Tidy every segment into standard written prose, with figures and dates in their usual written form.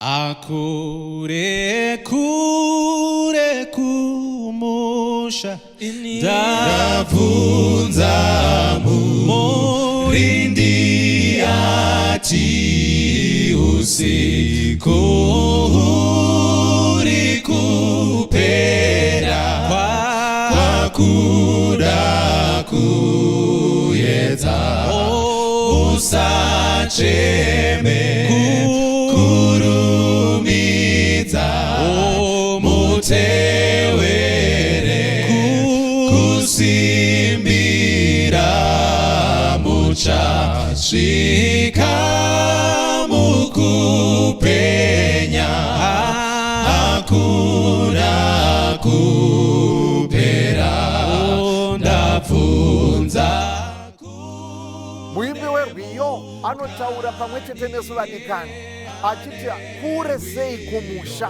Akure kure kumusha Ndabvunza murindi ati usiku huri kupera kwakuda kuedza. Musacheme, kurumidza, mutewere, kusimbira, muchasvika mukupenya. Hakuna kupera. Ndabvunza. Muimbi werwiyo anotaura pamwe chete nesu vadikani achiti kure sei kumusha.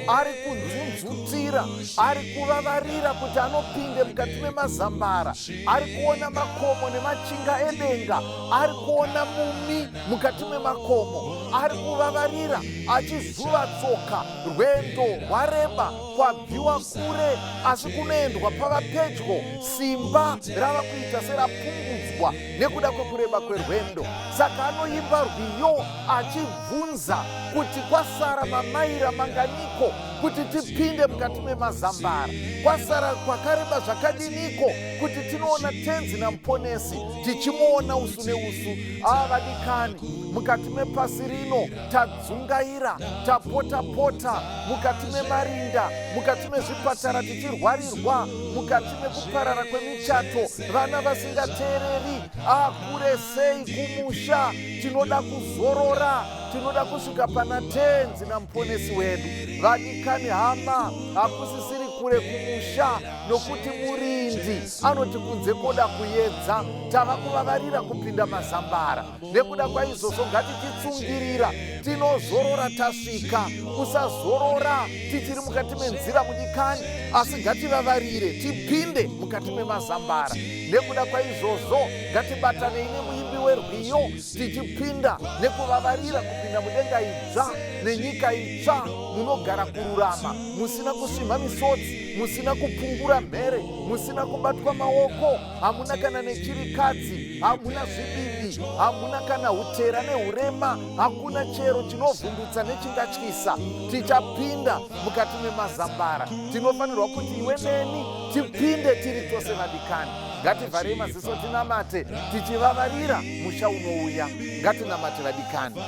Ari kunzunzutira, ari kuvavarira kuti anopinde mukati memazambara. Ari kuona makomo nemachinga edenga, ari kuona mumi mukati memakomo. Ari kuvavarira achizuva tsoka. Rwendo rwareba, kwabviwa kure, asi kunoendwa pava pedyo. Simba rava kuita serapungudzwa nekuda kwekureba kwerwendo. Saka anoimba rwiyo achibvunza kuti kwasara mamaira manganiko kuti tipinde mukati memazambara, kwasara kwakareba zvakadiniko kuti tinoona Tenzi naMuponesi, tichimuona usu neusu. Ava vadikani, mukati mepasi rino tadzungaira, tapota-pota mukati memarinda, mukati mezvipatara tichirwarirwa, mukati mekuparara kwemichato, vana vasingateereri. Akure sei kumusha! Tinoda kuzorora, tinoda kusvika pana Tenzi naMuponesi wedu. Vadikani hama, hakusisiri kure kumusha, nokuti murindi anoti kunze koda kuyedza. Tava kuvavarira kupinda mazambara. Nekuda kwaizvozvo ngatichitsungirira, tinozorora tasvika. Usazorora tichiri mukati menzira, mudikani, asi ngativavarire tipinde mukati memazambara. Nekuda kwaizvozvo ngatibatanei nemuimbi werwiyo tichipinda nekuvavarira kupinda mudenga idzva nenyika itsva, munogara kururama, musina kusvimha misodzi, musina kupungura mhere, musina kubatwa maoko, hamuna kana nechirikadzi, hamuna zvibibi, hamuna kana utera neurema, hakuna chero chinovhundutsa nechingatyisa. Tichapinda mukati memazambara. Tinofanirwa kuti iwe neni tipinde tiri tose. Vadikani, ngativharei maziso tinamate tichivavarira musha unouya. Ngatinamate, vadikani.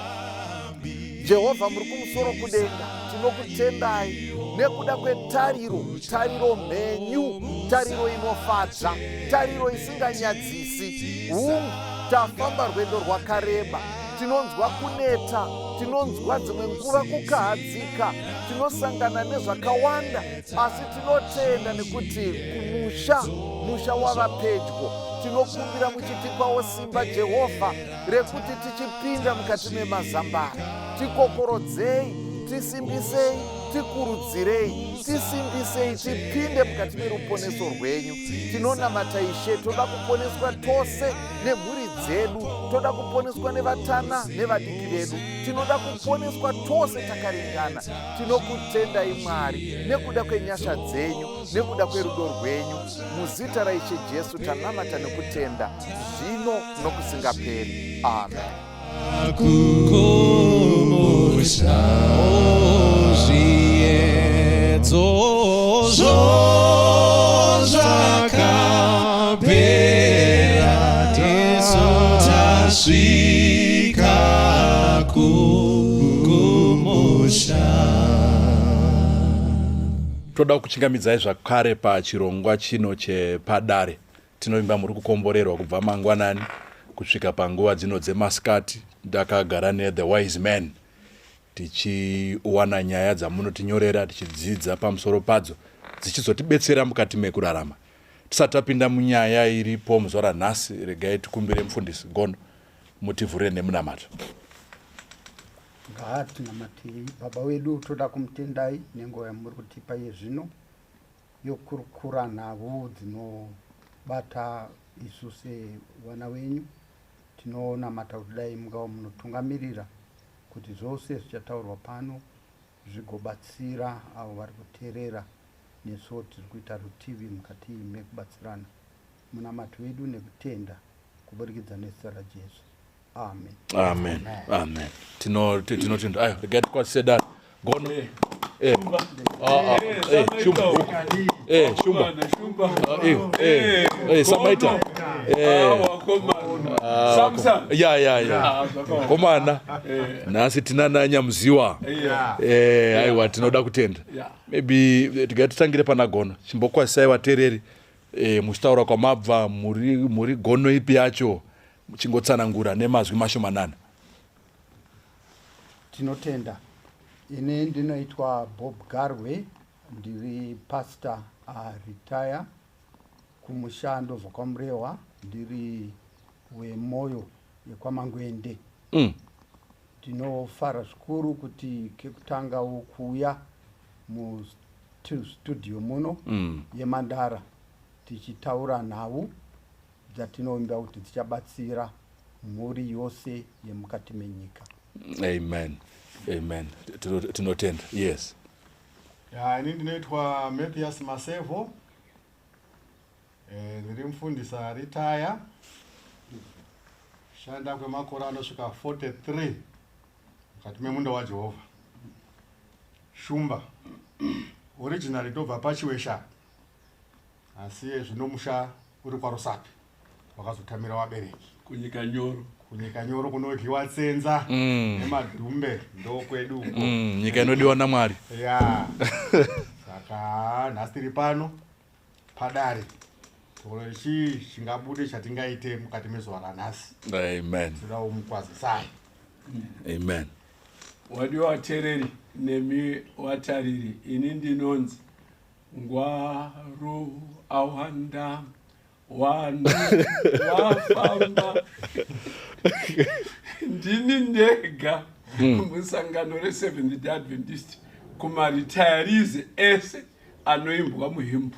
Jehovha muri kumusoro kudenga, tinokutendai nekuda kwetariro, tariro mhenyu, tariro inofadza, tariro isinganyadzisi. Hungu, tafamba rwendo rwakareba, tinonzwa kuneta, tinonzwa dzimwe nguva kukahadzika, tinosangana nezvakawanda, asi tinotenda nekuti kumusha, musha wava pedyo. Tinokumbira muchitipawo simba, Jehovha, rekuti tichipinda mukati memazambara. Tikokorodzei, tisimbisei, tikurudzirei, tisimbisei tipinde mukati meruponeso rwenyu. Tinonamata, Ishe, toda kuponeswa tose nemhuri dzedu, toda kuponeswa nevatana nevadiki vedu, tinoda kuponeswa tose takaringana. Tinokutendai, Mwari, nekuda kwenyasha dzenyu, nekuda kwerudo rwenyu. Muzita raIshe Jesu tanamata nekutenda, zvino nokusingaperi. Amen. Kumusha zviedzo zvakapera, tisu tasvika kumusha. Toda kukuchingamidzai zvakare pachirongwa chino chepadare. Tinovimba muri kukomborerwa kubva mangwanani kusvika panguva dzino dzemasikati. Ndakagara nethe wise man, tichiwana nyaya dzamunotinyorera, tichidzidza pamusoro padzo, dzichizotibetsera mukati mekurarama. Tisati tapinda munyaya iripo muzuva ranhasi, regai tikumbire Mufundisi Gono mutivhurire nemunamato. Ngatinamatei. Baba wedu, toda kumutendai nenguva yamuri kutipa yezvino yokurukura nhau dzinobata isu sevana venyu. Tinonamata kuti dai mungava munotungamirira kuti zvose zvichataurwa pano. zvigobatsira avo vari kuteerera nesuwo tiri kuita rutivi mukati mekubatsirana munamato wedu nekutenda kuburikidza nezita raJesu. Amen. Amen. Amen. Tinotenda. Ayo, regai tikwazise dare. Gono. Eh. Ah, ah. Eh, Shumba. Eh, Shumba. Ah, eh, eh. Eh, Samaita. Eh. Ah, Samson. Ya, ya, ya. Ah, zvakaoma. Komana. Nhasi tina naNyamuziwa. Eh, aiwa tinoda kutenda. Maybe tigatitangire pana Gono. Chimbokwazisai vateereri. Eh, muchitaura kwamabva muri Gono ipi yacho muchingotsanangura nemazwi mashomanana. Tinotenda. Ini ndinoitwa Bob Garwe, ndiri pastor retire kumusha ndobva kwaMurewa, ndiri weMoyo yekwaMangwende. Ndinofara zvikuru kuti kekutangawo kuuya mustudio muno yeMandara tichitaura nhau dzatinovimba kuti dzichabatsira mhuri yose yemukati menyika. Amen. Amen. Tinotenda. Yes. Ya, ini ndinoitwa Mathias Masevo. Ndiri mufundisi aritaya. Shanda kwemakore anosvika 43 mukati memunda waJehovha. Shumba. Originally ndobva paChiwesha. Asi zvino musha uri kwaRusape. Wakazotamira vabereki. Kunyika nyoro. Kunyika nyoro kunodyiwa tsenza nemadhumbe ndokwedu uko. Nyika inodiwa naMwari. Ya. Saka nhasi tiri pano padare. Toona chii chingabude chatingaite mukati mezuva ranhasi. Amen. Toda kumukwazisai. Amen. Wadiwa vateereri nemi vatariri, ini ndinonzi Ngwaru awanda wanhu wafamba. Ndini ndega musangano reSeventh Day Adventist kumaretirees ese anoimbwa muhimbu.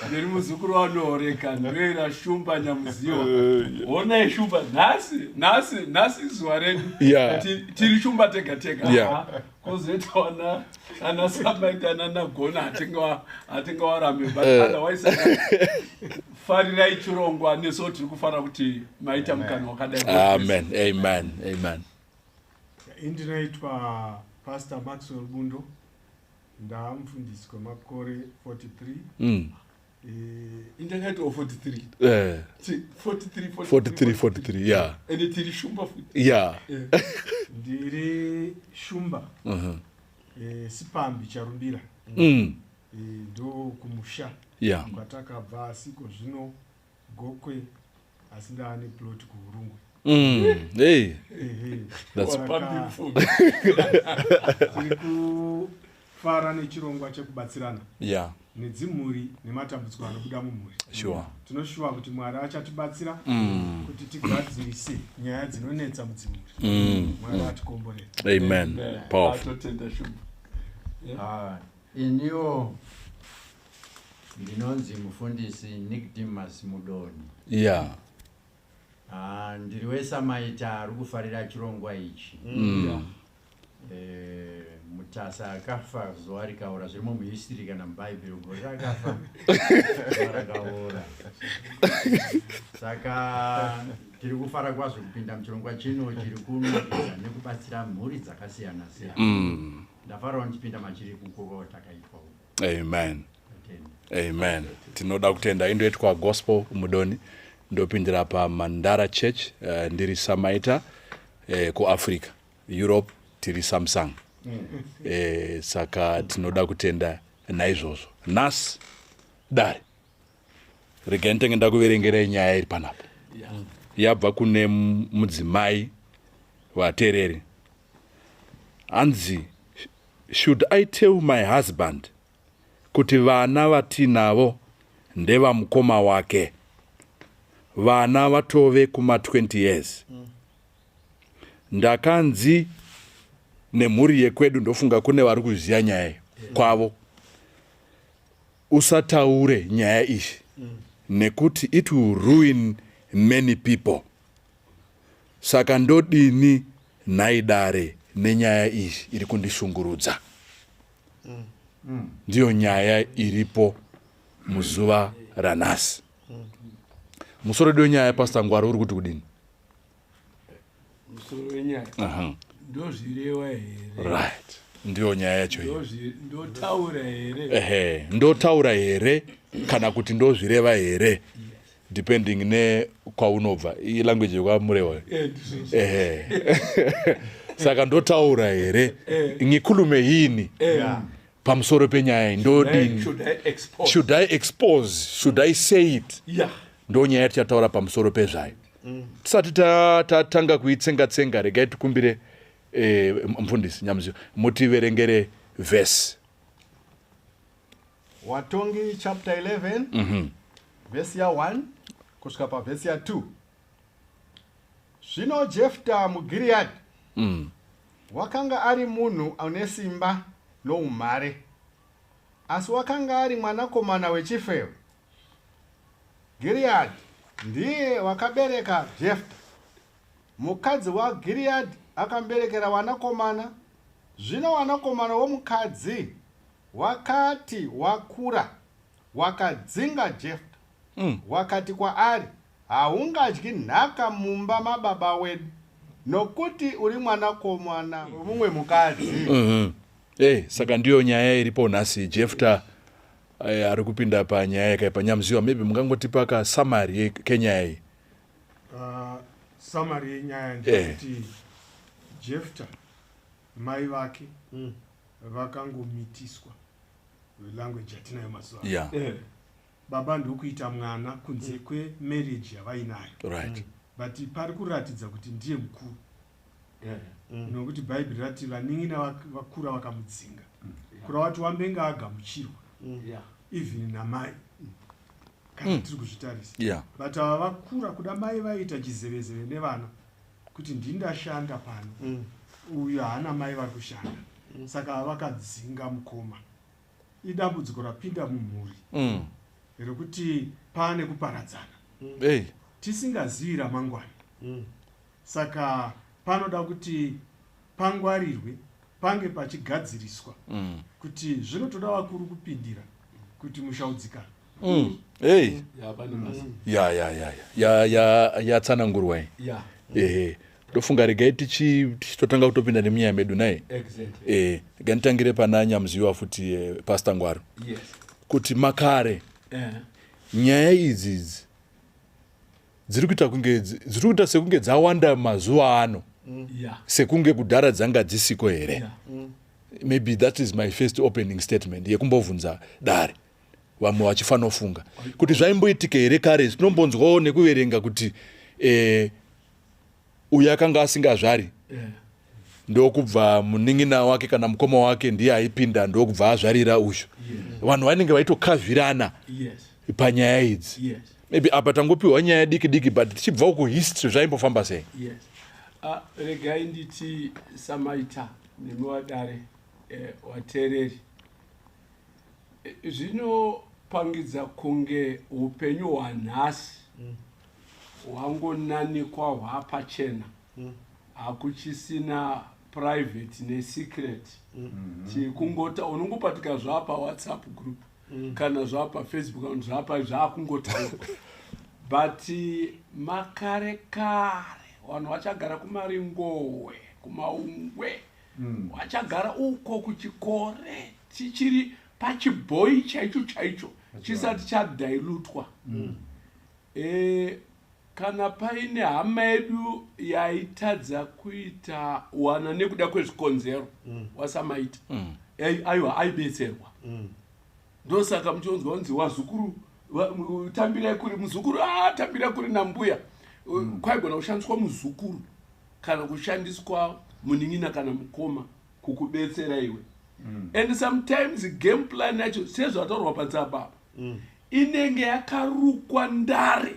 Ndiri muzukuru wanooreka ndoera Shumba Nyamuziwa. Honai Shumba nhasi, nhasi, nhasi zuva redu. Tiri Shumba tega tega. Kozoita ana Samaita nana Gona hatingawarambe, but otherwise farirai chirongwa nesu tiri kufara kuti maita mukana wakadai. Amen. Amen. Amen. Indinoitwa Pastor Maxwell Bundo, ndamufundisi kwemakore 43. Indakaitwa 43. 43, 43, 43, yeah. Ende tiri Shumba futi. Ndiri Shumba. Sipambi Charumbira. Ndo kumusha. Kwatakabva asiko zvino Gokwe asi ndaane plot kuHurungwe. Hey. That's beautiful. Tiri kufara nechirongwa chekubatsirana. Nedzimhuri nematambudziko anobuda mumhuri. Tinoshuwa kuti Mwari achatibatsira kuti tigadzirise nyaya dzinonetsa mudzimhuri. Mwari atikomborere. Amen. Powerful. Atotenda Shumba. Iniwo ndinonzi mufundisi Nicodemus Mudoni. Ndiri weSamaita ari kufarira chirongwa ichi. Mutasa akafa zuva rikaora, zvirimo muhistory kana muBhaibheri, gore rakafa zuva rakaora. Saka tiri kufara kwazvo kupinda muchirongwa chino chiri kunakidza nekubatsira mhuri dzakasiyana siyana. Ndafarawo ndichipinda machiri kukoko takaitwa uku. Amen. Amen. Tinoda kutenda. Indoitwa Gospel Mudoni, ndopindira paMandara Church, ndiri Samaita, kuAfrica, Europe tiri Samsung. Saka tinoda kutenda naizvozvo. Nhasi dare regai nditenge ndakuverengerai nyaya iri panapa. Yabva kune mudzimai vateereri. Hanzi, should I tell my husband kuti vana vatinavo ndevamukoma wake? Vana vatove kuma 20 years. Ndakanzi nemhuri yekwedu, ndofunga kune vari kuziya nyaya iyi kwavo, usataure nyaya iyi nekuti it will ruin many people. Saka ndodini nhai dare Nenyaya iyi iri kundishungurudza. Ndiyo nyaya iripo muzuva ranhasi. Musoro wedu wenyaya, Pastor Ngwaro, uri kuti kudini? Musoro wenyaya, ndozvirewa here? Right, ndiyo nyaya yacho iyi. Ndotaura here? Ehe, ndotaura here kana kuti ndozvireva here, depending nekwaunobva. Ilanguage yekwaMurewa. Ndizvozvo. Ehe, saka ndotaura here, ngikhulume yini pamusoro penyaya iyi, ndodini? Should I expose? Should I expose? Should I say it? Ndo nyaya yatichataura pamusoro pezvayo. Tisati tatanga kuitsenga tsenga, regai tikumbire mufundisi Nyamuziyo mutiverengere vhesi. Watongi chapter 11, vhesi ya1 kusvika pavhesi ya2. Zvino Jefta muGiriyadhi wakanga ari munhu ane simba noumhare, asi wakanga ari mwanakomana wechifeve. Giriyadhi ndiye wakabereka Jefta. Mukadzi waGiriyadhi akamuberekera wanakomana. Zvino wanakomana womukadzi wakati wakura, wakadzinga Jefta, wakati kwaari, "Haungadyi nhaka mumba mababa wedu, nokuti uri mwanakomana womumwe mukadzi." Saka ndiyo nyaya iripo nhasi. Jefta ari kupinda panyaya yakaipa. Nyamuziwa, maybe mungangotipa kasummary kenyaya iyi. Summary yenyaya ndeyekuti Jefta, mai vake vakangomitiswa, language yatinayo mazuva ano. Baba ndokuita mwana kunze kwemarriage yavainayo, but pari kuratidza kuti ndiye mukuru, nokuti Bhaibheri rati vanin'ina vakura vakamudzinga, kureva kuti wambenga agamuchirwa even namai kana tiri kuzvitarisa. But ava vakura kuda mai vaita chizevezeve nevana kuti ndindashanda pano, uyu haana mai vari kushanda. Saka vakadzinga mukoma. Idambudziko rapinda mumhuri rekuti paane kuparadzana tisingazivi ramangwana. Saka panoda kuti pangwarirwe, pange pachigadziriswa, kuti zvinotoda vakuru kupindira kuti musha udzikane. Hey. Ya, pane basa. Ya, yatsanangurwa iyi. Ehe, ndofunga regai tichitotanga kutopinda nemunyaya medu naye. Regai nditangire pana Nyamuziwa futi, Pastor Ngwaro, kuti makare nyaya idzi idzi dziri kuita kunge dziri kuita sekunge dzawanda mazuva ano, sekunge kudhara dzanga dzisiko here? Maybe that is my first opening statement yekumbobvunza dare, vamwe vachifanofunga kuti zvaimboitika here kare. Tinombonzwawo nekuverenga kuti uyu akanga asingazvari, ndokubva munin'ina wake kana mukoma wake ndiye aipinda, ndokubva azvarira uyu. Vanhu vanenge vaitokavhirana panyaya idzi. Maybe apa tangopiwa nyaya diki diki, but tichibva kuhistory zvaimbofamba sei? Yes. Regai nditi, samaita nemi wadare, wateereri, zvinopangidza kunge upenyu hwanhasi hwangonanikwa hwapachena, hakuchisina private nesecret. Tikungota unongopatika zvapa WhatsApp group kana zvapa Facebook kana zvapa, zvakungotaurwa. But makare kare vanhu vachagara kumaringowe, kumaungwe, vachagara uko kuchikore, chichiri pachibhoi chaicho chaicho chisati chadilutwa, kana paine hama yedu yaitadza kuita wana nekuda kwezvikonzero, wasamaita, aiwa, aibetserwa. Ndosaka muchionzwa kunzi wazukuru tambirai kuri muzukuru, tambirai kuri nambuya. Kwaigona kushandiswa muzukuru kana kushandiswa munin'ina kana mukoma kukubetsera iwe. And sometimes game plan yacho, sezvataurwa patsamba apa, inenge yakarukwa ndare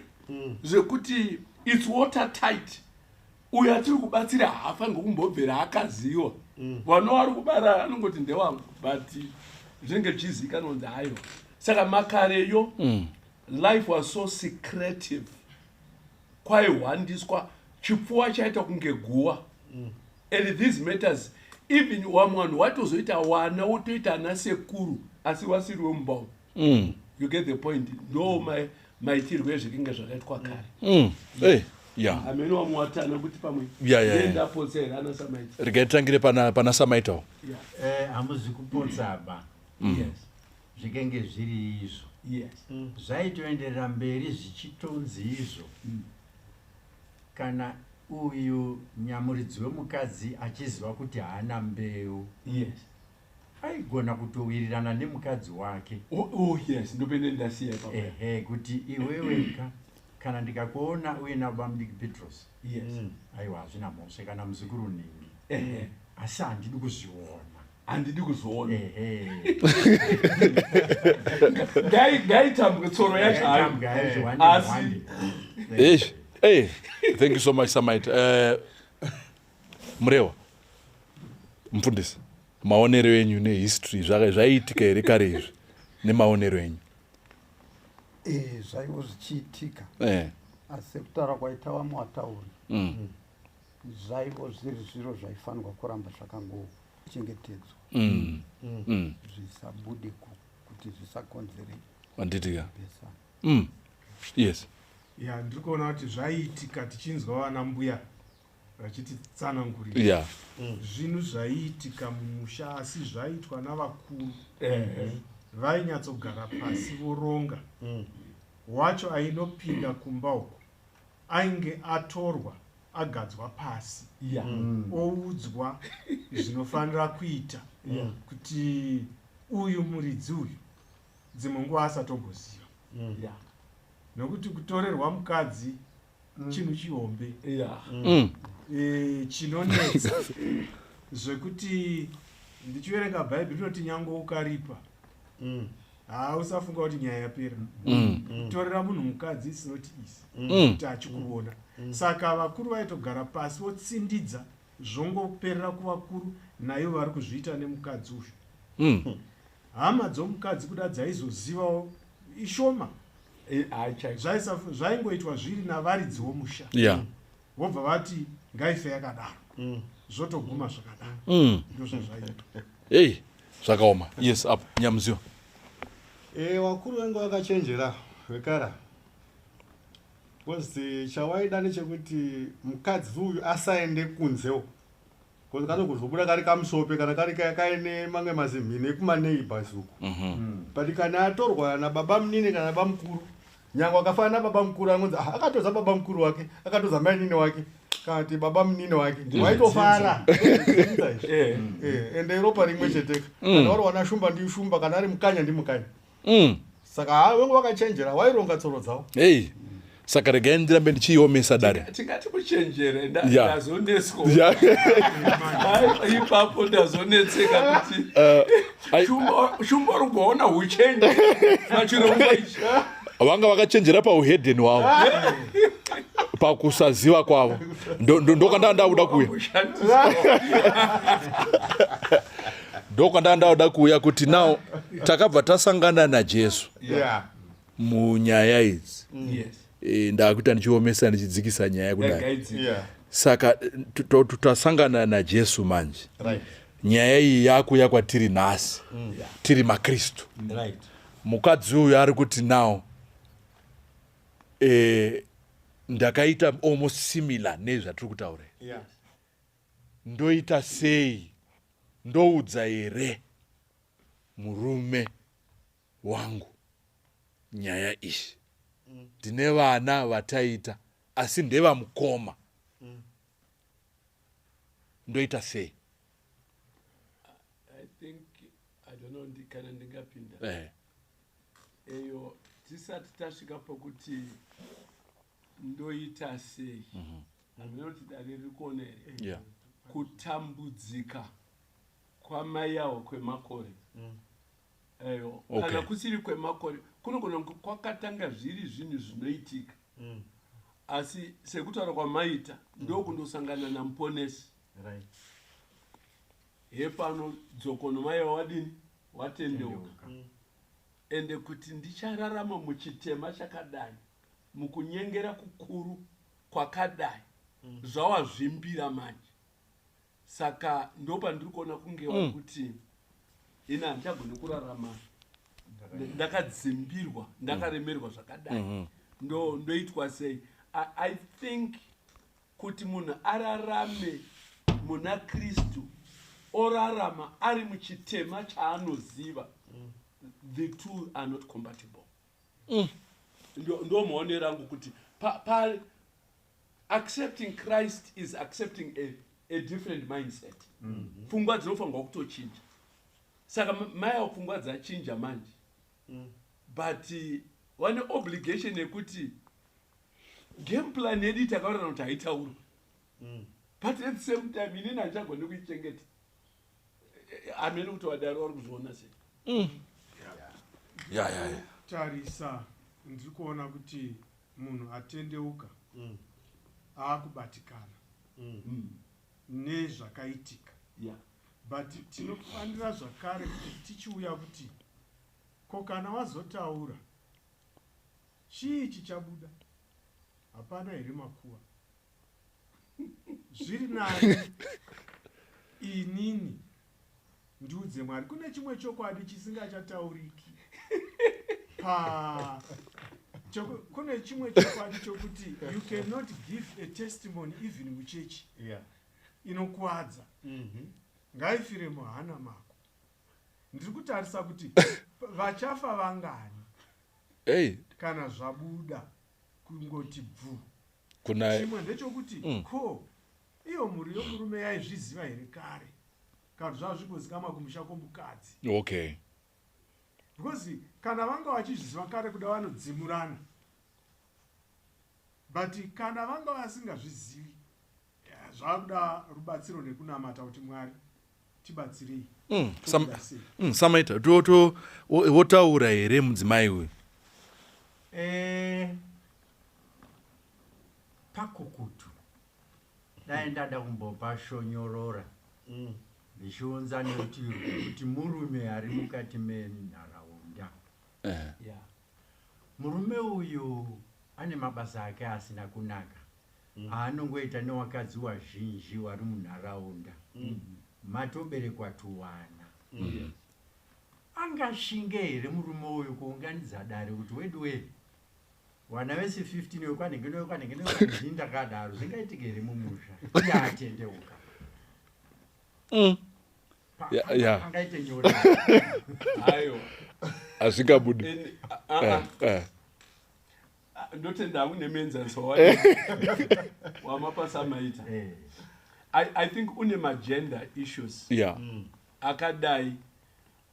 zvekuti it's water tight. Uyo atiri kubatsira haafanirwi kumbobvera akaziwa. Vano vari kubara anongoti ndewangu, but zvinenge zvichizivikanwa kunzi haiwa. Saka makareyo life was so secretive, kwaihwandiswa, chipfuwa chaita kunge guwa. And these matters, even wamwe vanhu watozoita wana wotoita ana sekuru asi wasiri wemumba umu. You get the point. Ndo maitirwo ezvikinge zvakaitwa kare. Hey, yeah. Hamene wamwe watana kuti pamwe ndapotsa here ana Samaita. Regai titangire pana Samaitawo. Hamuzi kupotsaba. Zvikenge zviri izvo. Zvaitoenderera mberi zvichitonzi izvo. Kana uyu nyamuridzi wemukadzi achiziva kuti haana mbeu, aigona kutowirirana nemukadzi wake. Oh, yes, ndopende ndasiya ipapo. Ehe, kuti iweweka kana ndikakuona uina baba mudiki Petros, aiwa hazvina mhosva kana muzukuru nhingi, asi handidi kuzviona. Handidi kuzviona. Ehe. Ngaitambwe tsoro yacho hayo. Ngaitambwe hayo, hwande, Asi hwande. Eish. Hey, thank you so much, Samaita. Murewa, mufundisi, maonero enyu nehistory zvaiitika here kare izvi nemaonero enyu? Zvaivo zvichiitika. Asi sekutaura kwaita vamwe vatauri, zvaivo zviri zviro zvaifanirwa kuramba zvakangochengetedzwa. Zvisabude kuti zvisakonzere Handitika. kupesana. Yes. Ya, ndiri kuona kuti zvaiitika tichinzwa vana mbuya vachititsanangurira. Zvinhu zvaiitika mumusha asi zvaiitwa navakuru. Vainyatsogara pasi voronga. Wacho ainopinda kumba uko ainge atorwa agadzwa pasi, oudzwa zvinofanira kuita kuti uyu muridzi uyu dzimwe nguva asatomboziva, nokuti kutorerwa mukadzi chinhu chihombe, chinonetsa zvekuti ndichiverenga Bhaibheri rinoti nyange ukaripa, haa, usafunga kuti nyaya yapera. Kutorera munhu mukadzi is not easy kuti achikuona. Saka vakuru vaitogara pasi votsindidza, zvongoperera kuvakuru naivo vari kuzviita nemukadzi uyu. Hama dzomukadzi kuda dzaizozivawo ishoma. Zvaingoitwa zviri navaridzi vomusha, vobva vati ngaife yakadaro, zvotoguma zvakadaro. Ndozvazvaitwa. Ei, zvakaoma. Yes, apo Nyamuziwa. Wakuru vange vakachenjera vekara, because chawaida ndechekuti mukadzi uyu asaende kunzewo, because kanokuzobuda kari kamusope kana kari kaine mamwe mazimhini ekumaneighbors uku. But kana atorwa nababa munini kana baba mukuru, nyange akafanana nababa mukuru, angonzi, "Ah, akatoza baba mukuru wake, akatoza mainini wake kana kuti baba munini wake," waitofara. Ndozvidzinza izvi. Ende ropa rimwe cheteka, kana uri wana shumba ndishumba, kana ari mukanya ndimukanya. Saka ha, vange vakachenjera, waironga tsoro dzavo. Ei, saka regai ndirambe ndichiiomesa dare. Tingati kuchenjere, ndazonetswa ipapo, ndazonetseka kuti Shumba rugoona uchenje pachirongwa ichi. Vanga vakachenjera pauhedheni hwavo, pakusaziva kwavo. Ndokandanga ndakuda kuuya. Kushandiswa. Ndokandanga ndakuda kuuya kuti now takabva tasangana naJesu munyaya idzi. Ndakuita ndichiomesa ndichidzikisa nyaya kudai. Yagaidzika. Saka tasangana naJesu manje. Nyaya iyi yakuuya kwatiri nhasi tiri maKristu. Mukadzi uyu ari kuti now ndakaita almost similar nezvatiri kutaura. Ndoita sei? Ndoudza here murume wangu nyaya iyi? Ndine vana vataita asi ndevamukoma. Ndoita sei? I think, I don't know kana ndingapinda. Eyo tisati tasvika pokuti ndoita sei, hameno kuti dare riri kuona here. Kutambudzika kwamai avo kwemakore eyo, kana kusiri kwemakore, kunogona kunge kwakatanga zviri zvinhu zvinoitika, asi sekutaura kwamaita, ndokundosangana namuponesi. Hepano dzokono mai wadini watendeuka, ende kuti ndichararama muchitema chakadai, mukunyengera kukuru kwakadai, zvawazvimbira manje. Saka ndopandiri kuona kunge vari kuti ini handichagoni kurarama ndakadzimbirwa, ndakaremerwa zvakadai. Ndo ndoitwa sei? I think kuti munhu ararame muna Kristu, orarama ari muchitema chaanoziva, the two are not compatible. Ndo maonero angu kuti pa accepting Christ is accepting a different mindset. Pfungwa dzinofanirwa kutochinja. Saka mai avo pfungwa dzachinja manje, but vane obligation yekuti game plan yedu takaurana kuti haitaurwi, but at the same time inini handichagoni kuichengeta. Hamene kuti wadaro vari kuzviona sei. Ya ya ya Tarisa, ndiri kuona kuti munhu atendeuka aakubatikana nezvakaitika, but tinofanira zvakare kuti tichiuya kuti ko kana wazotaura, chii chichabuda? Hapana here makuva? Zviri nani inini ndiudze Mwari. Kune chimwe chokwadi chisingachatauriki pa kune chimwe chokwadi chokuti you cannot give a testimony even muchechi inokwadza. Ngaifire muhana mako. Ndiri kutarisa kuti vachafa vangani kana zvabuda kungoti bvu. Kuna Chimwe ndechekuti ko iyo mhuri yomurume yaizviziva here kare, kana zvava zvingozikamwa kumusha kwomukadzi? Because kana vanga vachizviziva kare, kuda vanodzimurana, but kana vanga vasingazvizivi, zvava kuda rubatsiro nekunamata kuti Mwari tibatsirei. Tobuda sei? Samaita wotaura here mudzimai uyu? Pakukutu dai ndada kumbopa shonyorora ndichiunza nekuti kuti murume ari mukati menharaunda. Murume uyu ane mabasa ake asina kunaka aanongoita newakadzi wazhinji wari munharaunda, matoberekwa tuwana. Angashinge here murume uyu kuunganidza dare kuti wedu we wana vese 15 wekwanhenge newekwanhenge newekwanhenge, ndakadaro? Zvingaitika here mumusha iye atendeuka? Angaite nyore? Aiwa. Hazvingabudi. Ndotenda hangu nemuenzaniso wamapasa maita. I think une magender issues akadai.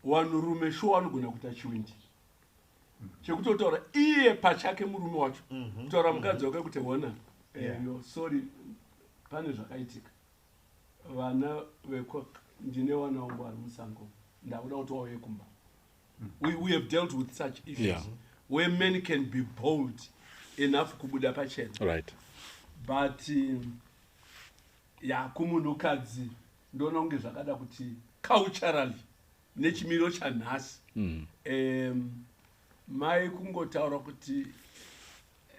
Vanhurume shuwa vanogona kuita chiwindi chekutotaura iye pachake, murume wacho kutaura mukadzi wake kuti hona, yo, sorry, pane zvakaitika, vana vekwa ndine vana vangu vari musango, ndakuda kuti wauye kumba. We have dealt with such issues where men can be bold enough kubuda pachena, but ya, kumunhukadzi ndoona kunge zvakada kuti culturally nechimiro chanhasi, mai kungotaura kuti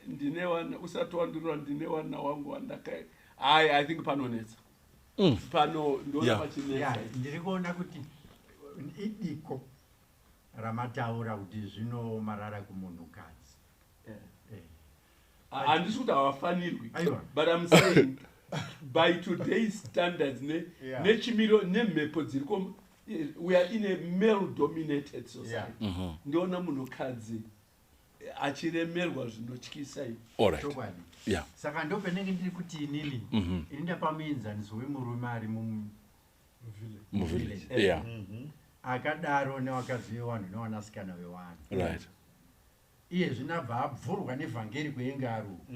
ndine wana, usati wandirora, ndine wana wangu wandaka, ai, I think panonetsa. Pano ndoona pachinetsa. Ndiri kuona kuti idiko ramataura kuti zvinomarara kumunhukadzi. Handisi kuti havafanirwi, Aiwa. but I'm saying by today's standards nechimiro nemhepo dziriko, we are in a male dominated society. Ndoona munhukadzi achiremerwa zvinotyisa ivi. All right. Chokwadi. Saka ndopenenge ndiri kuti inini ini ndapa muenzaniso wemurume ari muvillage. Muvillage. Akadaro nevakadzi vevanhu nevanasikana vevanhu. Iye zvino abva abvurwa nevhangeri kweinge ari uku.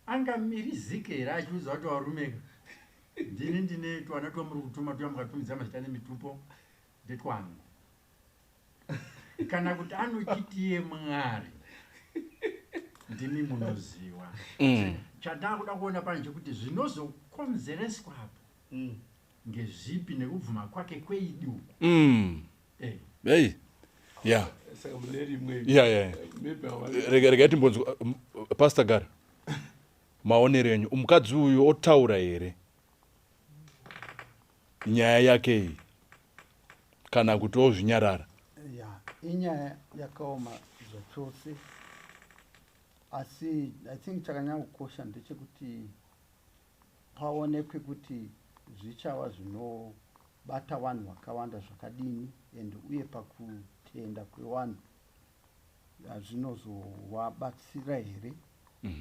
Angamirizike here achiudza kuti varumeka, ndini ndine twana twamuri kutuma tuya mukatumidza mazita nemitupo, ndetwangu? Kana kuti anochitiye Mwari ndimi munoziva? Chandaakuda kuona pano chekuti zvinozokonzereswapo ngezvipi nekubvuma kwake kweidi uku. Hey, yeah. Saka mune rimwe maybe Rega timbonzwa Pastor Gara, maonero enyu, mukadzi uyu otaura here? nyaya yake iyi kana kuti ozvinyarara? Ya, inyaya yakaoma zvachose, asi I think chakanyanya kukosha ndechekuti paonekwe kuti zvichava zvinobata vanhu vakawanda zvakadini, and uye pakutenda kwevanhu zvinozovabatsira here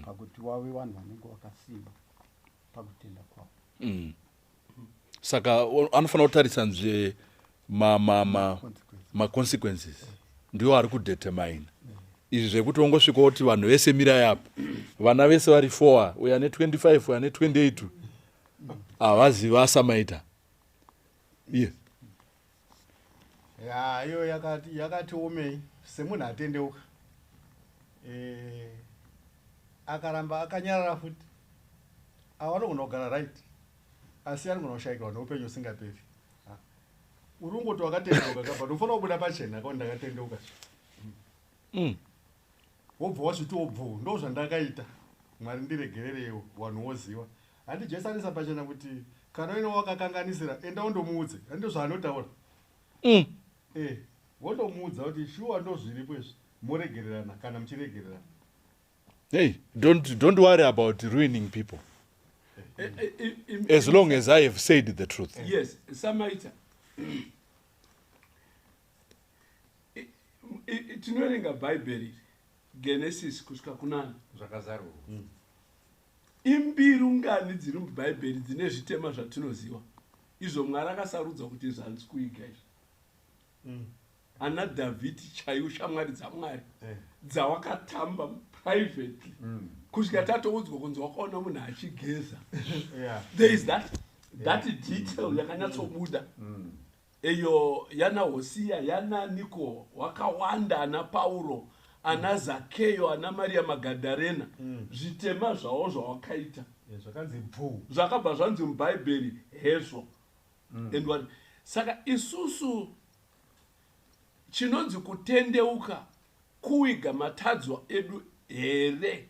pakuti wave vanhu vanenge vakasimba pakutenda kwavo. Saka anofanira kutarisa nzve Consequences. Maconsequences ndiwo ari kudetermine izvi, zvekuti ongosvika kuti vanhu vese mirai apa, vana vese vari 4, uyo ane 25, uyo ane 28, havazivi asamaita iye. Ya, iyo yakati omei semunhu atendeuka, akaramba akanyarara futi, ava anogona kugara right, asi anogona kushayikirwa neupenyu usingaperi. Ha. Uri ungoti wakatendeuka ka, but unofanira kubuda pachena kakuti ndakatendeuka. Wobva wazviti wobvo, ndo zvandakaita, Mwari ndiregererewo, vanhu woziva. Handi Jesu anisa pachena kuti kana uine wakakanganisira, enda undomuudze? Handi zvaanotaura? Wondomuudza kuti shuwa ndo zviripo izvi, moregererana kana muchiregererana. Hey, don't worry about ruining people as long as I have said the truth. Yes, samaita tinoverenga Bhaibheri, Genesis kusvika kunani? Zvakazarurwa. Imbiru ngani dziri mubhaibheri dzine zvitema zvatinoziva izvo Mwari akasarudza kuti zvanzi kuiga izvi? Ana Dhavhidhi chaiwo, shamwari dzaMwari dzawakatamba privately kusvika tatoudzwa kunzi wakaona munhu achigeza. There is that detail yakanyatsobuda iyo yana Hosiya, yana Niko, wakawanda, ana Pauro, ana Zakeyo, ana Maria Magadharena, zvitema zvavo zvawakaita zvakanzi bvu. Zvakabva zvanzi mubhaibheri hezvo. And what, saka isusu chinonzi kutendeuka kuwiga matadzo edu here?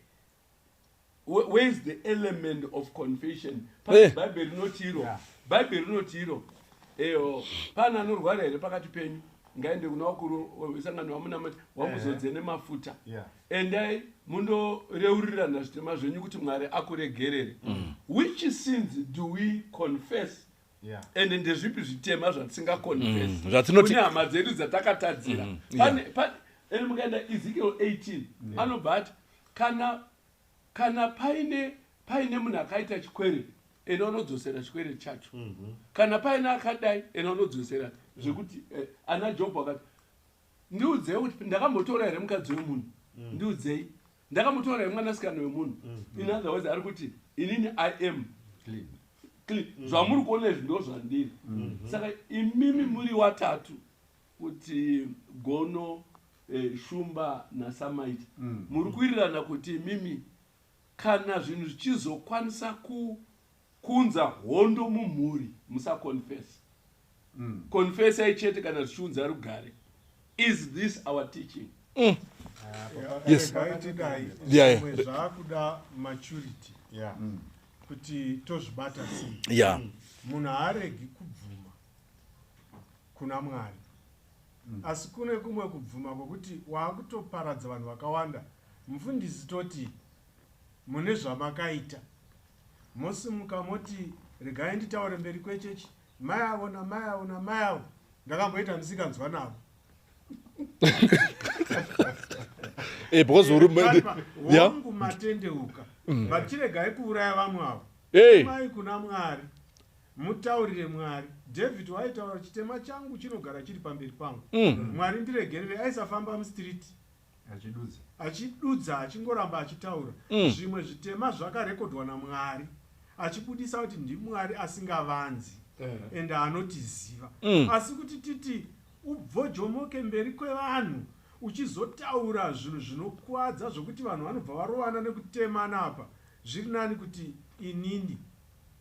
Where is the element of confession? Bhaibheri rinoti iro, Bhaibheri rinoti iro, eyo, pana anorwara here pakati penyu? Ngaende kuna vakuru vesangano vamunamati, wamuzodze nemafuta. Endai mundoreurirana zvitema zvenyu kuti Mwari akuregerere. Which sins do we confess? And ndezvipi zvitema zvatisingaconfess Zvatinoti- kune hama dzedu dzatakatadzira? And mukaenda Ezekiel 18, anobva ati kana paine munhu akaita chikwereti, ena unodzosera chikwereti chacho. Kana paine akadai, ena unodzosera. Zvekuti ana Jobho akati, "Ndiudzei kuti ndakambotora here mukadzi wemunhu? Ndiudzei, ndakambotora here mwanasikana wemunhu?" In other words, ari kuti inini I am clean. Clean. Zvamuri kuona izvi ndo zvandiri. Saka imimi muri watatu kuti Gono, Shumba naSamaita, muri kuwirirana kuti imimi kana zvinhu zvichizokwanisa kuunza hondo mumhuri, musaconfess. Confessai chete kana zvichiunza rugare. Is this our teaching? Yes. Regai tidai. Zvimwe zvaakuda maturity kuti tozvibata sei. Munhu haaregi kubvuma kuna Mwari, asi kune kumwe kubvuma kwekuti waakutoparadza vanhu vakawanda. Mufundisi, toti mune zvamakaita, mosimuka moti, "Regai nditaure mberi kwechechi, mai avo namai avo namai avo ndakamboita musikanzwa navo." Because uri Hongu, matendeuka, but chiregai kuuraya vamwe avo. Hey. Mai kuna Mwari, mutaurire Mwari. David waitaura, "Chitema changu chinogara chiri pamberi pangu. Mwari ndiregerere." Aisafamba mustreet achidudza. Achidudza, achingoramba achitaura. Zvimwe zvitema zvakarekodwa naMwari, achibudisa kuti ndiMwari asingavanzi ende anotiziva. Asi kuti titi ubvojomoke mberi kwevanhu uchizotaura zvinhu zvinokwadza zvokuti vanhu vanobva varovana nekutemana apa, zviri nani kuti inini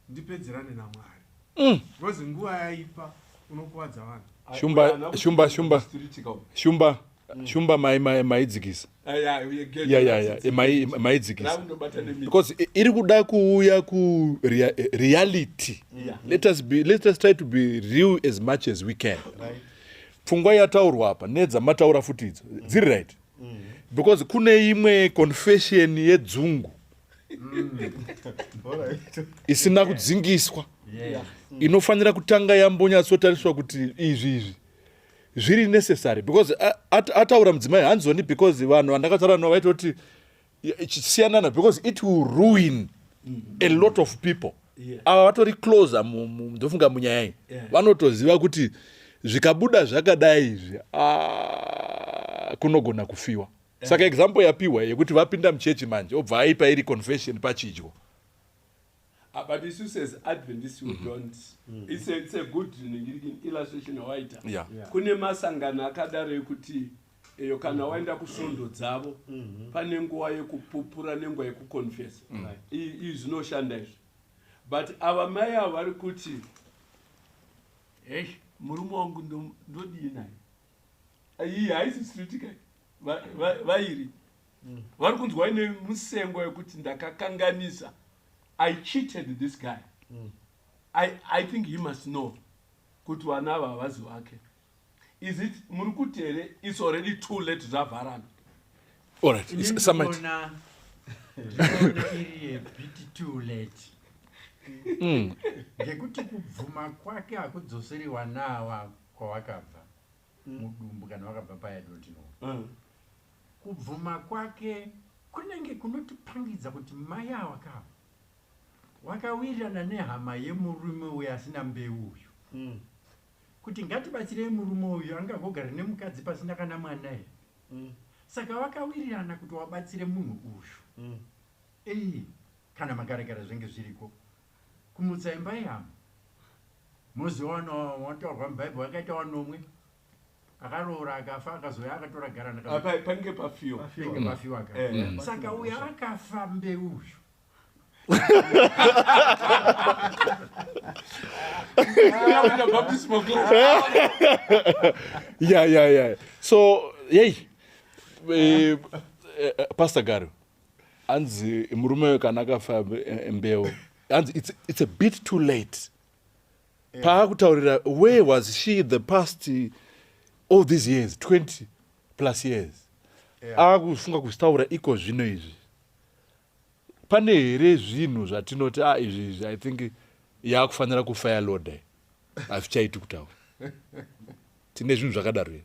ndipedzerane naMwari, because nguva yaipa, unokuvadza vanhu. Shumba, Shumba, Shumba, Shumba. Shumba maidzikisa. Ya, maidzikisa. Because iri kuda kuuya ku reality. Let us try to be real as much as we can. Pfungwa yataurwa apa nedzamataura futi idzo dziri right. Because kune imwe confession yedzungu isina kudzingiswa inofanira kutanga yambonyatsotariswa kuti izvi zviri necessary, because ataura mudzimai hanzoni, because vanhu vandakataura navo vaitoti siyanana, because it will ruin a lot of people. Ava vatori closer, ndofunga munyaya iyi vanotoziva kuti zvikabuda zvakadai izvi, kunogona kufiwa. Saka example yapiwa yekuti vapinda muchechi manje, obva aipa iri confession pachidyo. But isusu as Adventists, we don't. It's a good illustration yawaita. Kune masangano akadaro ekuti eyo kana waenda kusvondo dzavo, pane nguva yekupupura nenguva yekuconfessa. Izvi zvinoshanda izvi, but ava mai ava vari kuti, "Hei, murume wangu, ndodii naye?" Iyi haisi street kai, vairi vari kunzwa ine musengo yekuti ndakakanganisa, I cheated this guy. I think he must know kuti vana ava havazi vake. Is it, muri kuti here it's already too late, zvavharana? Alright. Ini Samait. Ndinoona iri a bit too late, ngekuti kubvuma kwake hakudzoseri wana kwawakabva mudumbu kana wakabva paya, don't know. Kubvuma kwake kunenge kunotipangidza kuti mai ava kava wakawirirana nehama yemurume uyu asina mbeu uyu, kuti ngatibatsirei murume uyu, angagogara nemukadzi pasina kana mwana here? Saka vakawirirana kuti wabatsire munhu uyu. Ei, kana makarekera zvenge zviriko kumutsa imba yehama, moziva wanotaurwa mubhaibheri wakaita wanomwe, akaroora, akafa, akazoya akatora garana. Ah, pange pafiwa. Penge pafiwa ka. Saka uyo akafa mbeu uyu. Kuita baptismal class. Yeah, so yei, Pastor Garo, hanzi murume uyu kana akafa mbeu, hanzi it's a bit too late paakutaurira. Where was she the past all these years, 20 plus years? Akufunga kuzvitaura iko zvino izvi. Pane here zvinhu zvatinoti, a izvi izvi, I think yakufanira kufa yaloda, hazvichaiti kutaura? Tine zvinhu zvakadaro here?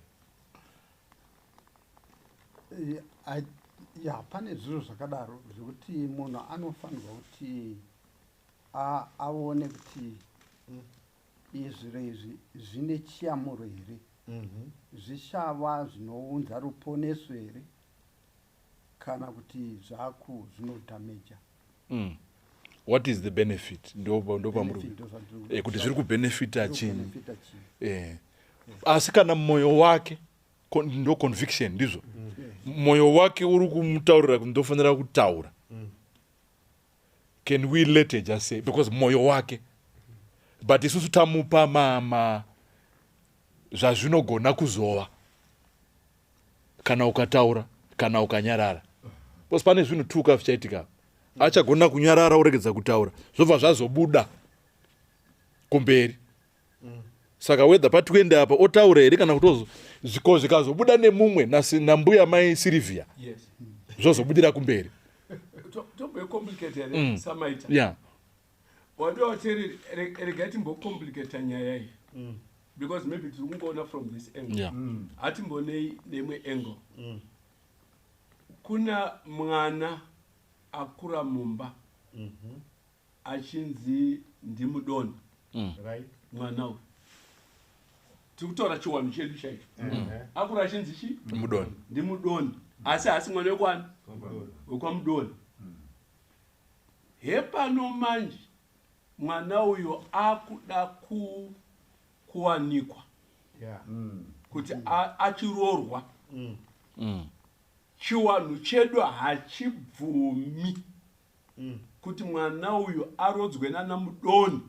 Ya, pane zviro zvakadaro zvekuti munhu anofanirwa kuti aone kuti izviro izvi zvine chiyamuro here, zvichava zvinounza ruponeso here, kana kuti zvaku zvinodhameja. What is the benefit? Ndo pamuri Benefit ndo kuti zviri kubhenefita chinyi? Benefita chii? Asi kana mwoyo wake ndo conviction, ndizvo mwoyo wake uri kumutaurira kuti ndofanira kutaura, can we let her just say, because mwoyo wake, but isusu tamupa mama zvazvinogona kuzova kana ukataura kana ukanyarara, because pane zvinhu tuka zvichaitika. Achagona kunyarara uregedza kutaura, zvobva zvazobuda kumberi. Saka whether pa20 apa otaura here kana kuti zviko zvikazobuda nemumwe nambuya mai Sirivhia, zvozobudira kumberi. Tomboicomplicate here, Samaita? Yeah. Wadiwa vateereri, regai timbocomplicata nyaya iyi, because maybe tiri kungoona from this angle. Hatimbonei neimwe angle. Kuna mwana akura mumba achinzi ndimudoni. Mwana uyu, tiri kutaura chiwanhu chedu chaicho, akura achinzi chi? Mudoni. Ndimudoni, asi haasi mwana wekwani, wekwamudoni. Hepano manje mwana uyo akuda kuwanikwa kuti achiroorwa. Chiwanhu chedu hachibvumi kuti mwana uyu arodzwe nana mudoni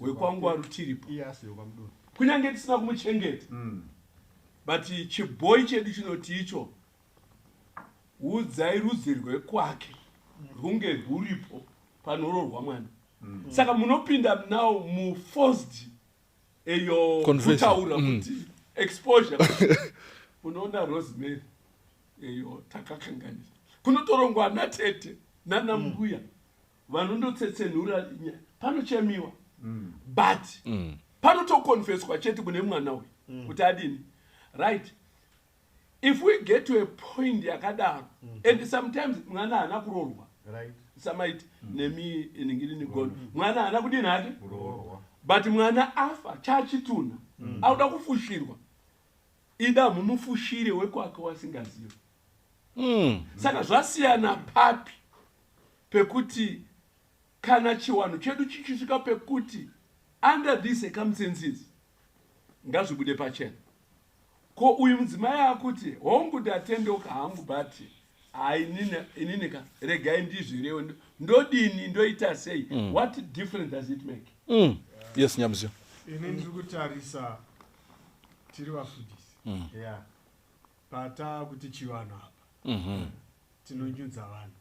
wekwangwaru tiripo, Iyasi yokwamudoni. Kunyange tisina kumuchengeta. But chibhoi chedu chinoti icho udzai rudzi rwekwake rwunge rwuripo panoroorwa mwana. Saka munopinda now muforced eyo kutaura kuti exposure. Unoona Rosemary eyo takakanganisa. Kunotorongwa ana tete nana mbuya vanondotsetsenura panochemiwa. But panotokonfeswa chete kune mwana uyu kuti adini. Right. If we get to a point yakadaro, and sometimes mwana haana kuroorwa. Samaiti nemi iningiri gono. Mwana haana kudini hake? But mwana afa chachitunha. Auda kufushirwa. Ida mumufushire wekwake wasingazivi. Saka zvasiyana papi pekuti kana chiwanhu chedu chichisvika pekuti under these circumstances ngazvibude pachena. Ko uyu mudzimai akuti hongu ndatendeuka hangu but inini ka regai ndizvirewo ndodini ndoita sei? What difference does it make? Yes, Nyamuzio. Ini ndiri kutarisa tiri vafundisi. Pata kuti chivanhu apa. Tinonyudza vanhu.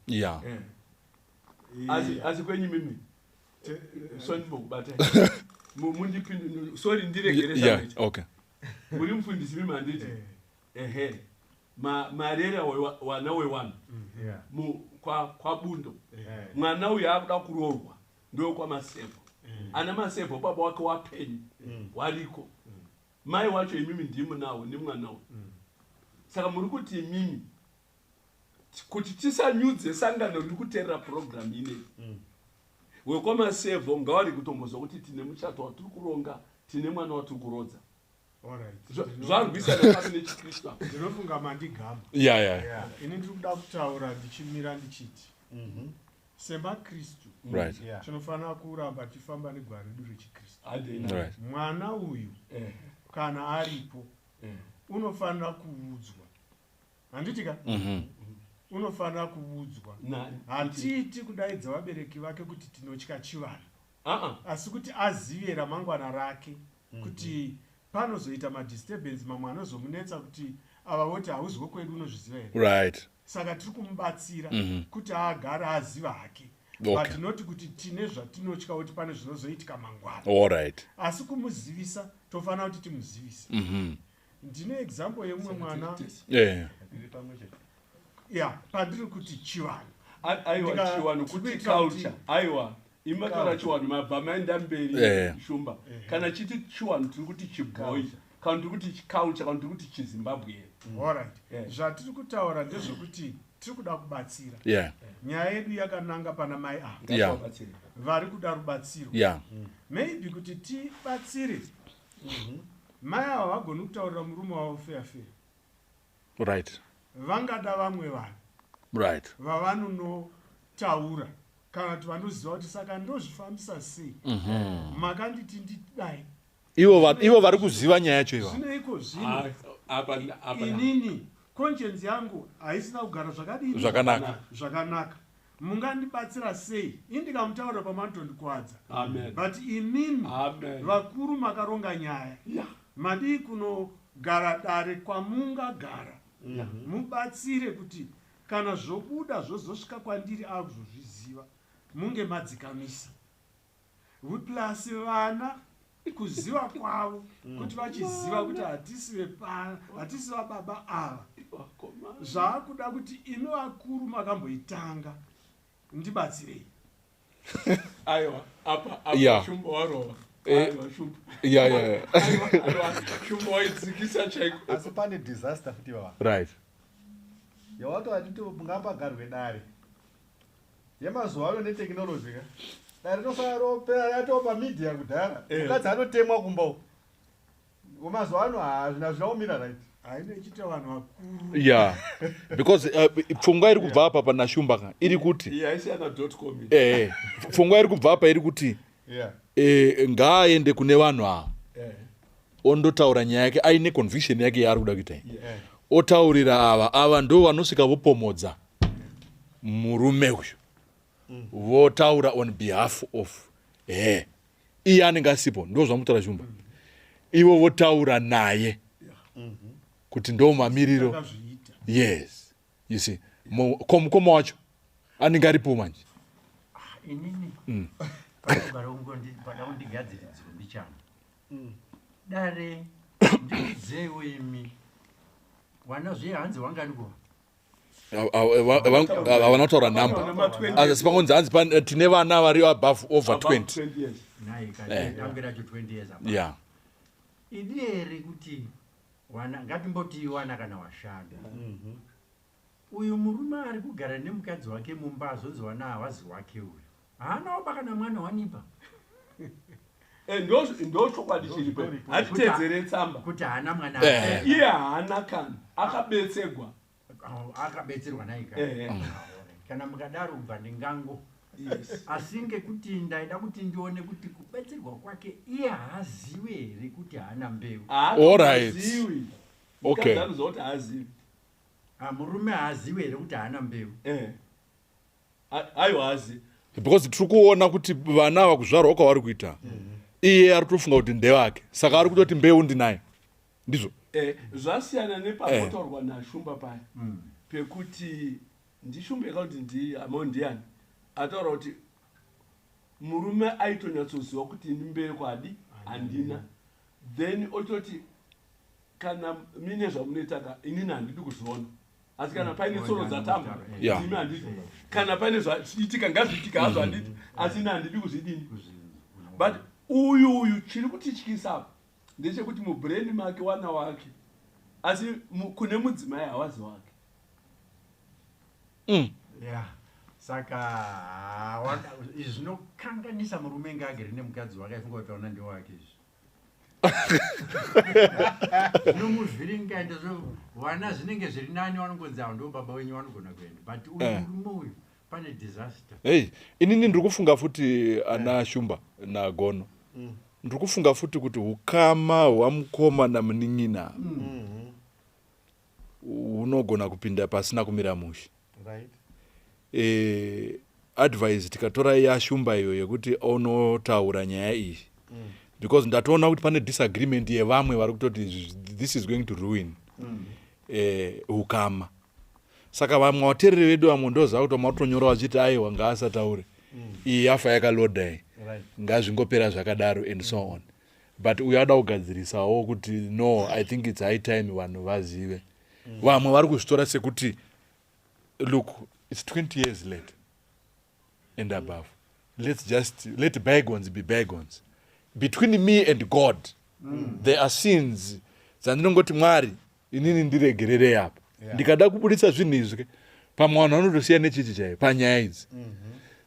Asi kwenyu mimi sorry ndibokubata. Mundipindu sorry ndiregere Samaiti. Okay. Muri mufundisi mimi handiti? Ehe. Marera wana wewanhu. Kwa Bundo. Mwana uyu akuda kuroorwa ndokwaMasevho. Ana Masevho baba wake wapenyu wariko. Mai wacho imimi ndimunawo nemwana uyu. Saka muri kuti imimi kuti tisanyudze sangano riri kuteerera program ineyi. WekwaMasevho ngavari kutombozwa kuti tine muchato watiri kuronga, tine mwana watiri kurodza. Zvarwisana papi nechiKristu apa? Ndinofunga mandigamba. Ini ndiri kuda kutaura ndichimira ndichiti semaKristu tinofanira kuramba tichifamba negwara redu rechiKristu. Mwana uyu kana aripo unofanira kuudzwa. Handiti ka? Unofanira kuudzwa. Hatiiti kudaidza vabereki vake kuti tinotya chivanhu. Asi kuti azive ramangwana rake kuti panozoita madisturbance mamwe anozomunetsa kuti ava voti hauzi wekwedu unozviziva here? Saka tiri kumubatsira kuti agare aziva hake. But not kuti tine zvatinotya kuti pane zvinozoitika mangwana. Asi kumuzivisa tofanira kuti timuzivise. Ndine example yemumwe mwana. Pandiri kuti chivanhu. Aiwa chivanhu kuti culture. Aiwa imatora chivanhu mabva maenda mberi Shumba. Kana chiti chivanhu tiri kuti chibhoyi, kana tiri kuti culture, kana tiri kuti chiZimbabwe. Alright. Zvatiri kutaura ndezvekuti tiri kuda kubatsira. Nyaya yedu yakananga pana mai ava. Vari kuda rubatsiro. Maybe kuti tibatsire. Mai ava vagoni kutaurira murume wavo fair fair. Vangada vamwe vanhu. Vavanonotaura kana kuti vanoziva kuti saka ndozvifambisa sei. Makanditi ndidai. Ivo vari kuziva nyaya yacho ivo. Zvino iko zvino. Inini conscience yangu haisina kugara zvakadini? Zvakanaka. Zvakanaka. Mungandibatsira sei? Ini ndikamutaurira pamanotondikwadza. But imimi vakuru makaronga nyaya. Madii kunogara dare kwamungagara. Mubatsire kuti kana zvobuda zvozosvika kwandiri akuzozviziva munge madzikamisa. Plus vana kuziva kwavo kuti vachiziva kuti hatisi vababa ava. Zvaakuda kuti imi vakuru makamboitanga ndibatsirei. Aiwa, apa Shumba warova. Aiwa, Shumba. Aiwa, Shumba waidzikisa chaiko. Asi pane disaster futi baba. Yawatoti ngapagarwe dare. Yemazuva ano netechnology ka. Dare rinofanira ropera yatopa media kudhara. Mukadzi anotemwa kumba uko. Mazuva ano hazvina kumira right. Haina ichiita vanhu vakuru. Because pfungwa iri kubva apa pana Shumba ka iri kuti. Haisiyana dot com. Pfungwa iri kubva apa iri kuti ngaaende kune vanhu ava. Ondotaura nyaya yake aine conviction yake yaari kuda kuita iyi. Otaurira ava, ava ndo vanosvika vopomodza murume uyu. Votaura on behalf of her. Iye anenge asipo, ndo zvamutaura Shumba. Ivo votaura naye. Kuti ndo mamiriro. Yes. You see. Ko mukoma wacho anenge aripo manje. Inini pada kundigadziridziro mbichana. Dare ndiudzewo imi. Wana zviye hanzi wanganiko? Havana kutaura namba. Nama 20. Asi pangonzi hanzi tine vana vari above over 20. 20 years. Nai dambe racho 20 years apa. Yeah. Idi here kuti wana ngatimboti wana kana washanu. Uyu murume ari kugara nemukadzi wake mumba azonzi wana havazi wake uyu. Haanawo kana mwana wanipa. Ndo chokwadi chiripo. Hatitedzere tsamba. Kuti haana mwana. Iye haana kana akabetserwa. Akabetserwa naika. Kana mukadaro kubva ndingango. Yes. Asi ngekuti ndaida kuti ndione kuti kubetserwa kwake iye haazivi here kuti haana mbeu. All right. Haatozivi. Okay. Mukadzi anoziva kuti haazivi. Murume haazivi here kuti haana mbeu. Aiwa haazivi. Because tiri kuona kuti vana ava kuzvarwa kwavari kuita iye ari kutofunga kuti ndevake, saka ari kutoti mbeu ndinayo. Ndizvo. Zvasiyana nepakotaurwa naShumba paya pekuti ndiShumba yakakuti amo ndiani ataura kuti murume aitonyatsoziva kuti ini mbereko hadi handina, then ototi kana mine zvamunoita ka inini handidi kuzviona, asi kana paine tsoro dzatambwa ndimi handidi, kana paine zviitika ngazviitika hazvo handidi, asi ini handidi kuzvidini. But uyu chiri kutityisa apa ndechekuti mubrain make wana wake, asi kune mudzimai hawazi wake. Yeah. Saka izvi zvinokanganisa murume ngaagere nemukadzi wake aifunga kuti wana ndewake izvi. Zvinomuvhiringa ende vana zvinenge zviri nani vanongonzi avo ndo baba wenyu vanogona kuenda, but uyu murume uyu pane disaster. Hey, inini ndiri kufunga futi ana Shumba naGono. Ndiri kufunga futi kuti ukama hwamukoma namunin'ina unogona kupinda pasina kumira mushe. Right. Advice tikatora yaShumba iyo yekuti onotaura nyaya iyi, because ndatoona kuti pane disagreement yevamwe vari kutoti this is going to ruin ukama. Saka vamwe vateereri vedu vamwe ndoziva kuti vamwe vatonyora vachiti aiwa ngaasataure, iyi yafa yakaloda iyi, ngazvingopera zvakadaro and so on. But uyu ada kugadzirisawo kuti no, I think it's high time vanhu vazive. Vamwe vari kuzvitora sekuti look, it's 20 years late and above, let's just let bygones be bygones. Between me and God there are sins dzandinongoti Mwari inini ndiregererei apa. Ndikada kubudisa zvinhu izvi pamwe vanhu vanotosiya nechichi chaiyo panyaya idzi.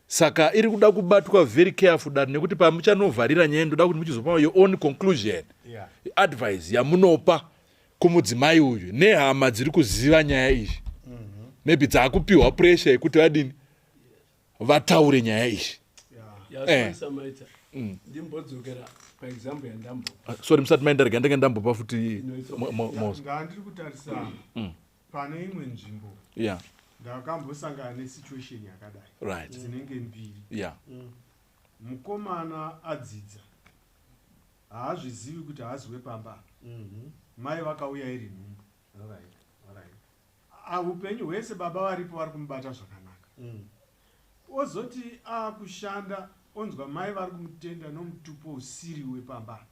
Saka iri kuda kubatwa very careful dati, nekuti pamuchanovharira nyaya ndoda kuti muchizopa your own conclusion, advice yamunopa kumudzimai uyu nehama dziri kuziva nyaya iyi, maybe dzaakupiwa pressure yekuti vadini, vataure nyaya iyi. Yasamaita ndimbodzokera paexample yandambo. Sorry, musati maenda, rega ndenge ndambopa futi No, it's okay. Mose. Ngandiri kutarisa pane imwe nzvimbo ndakambosangana nesituation yakadai dzinenge mbiri. Mukomana adzidza, haazvizivi kuti haazi wepamba apa. Mai vakauya iri nhumbu. Upenyu hwese baba varipo vari kumubata zvakanaka. Ozoti akushanda onzwa mai vari kumutenda nomutupo usiri wepamba apa.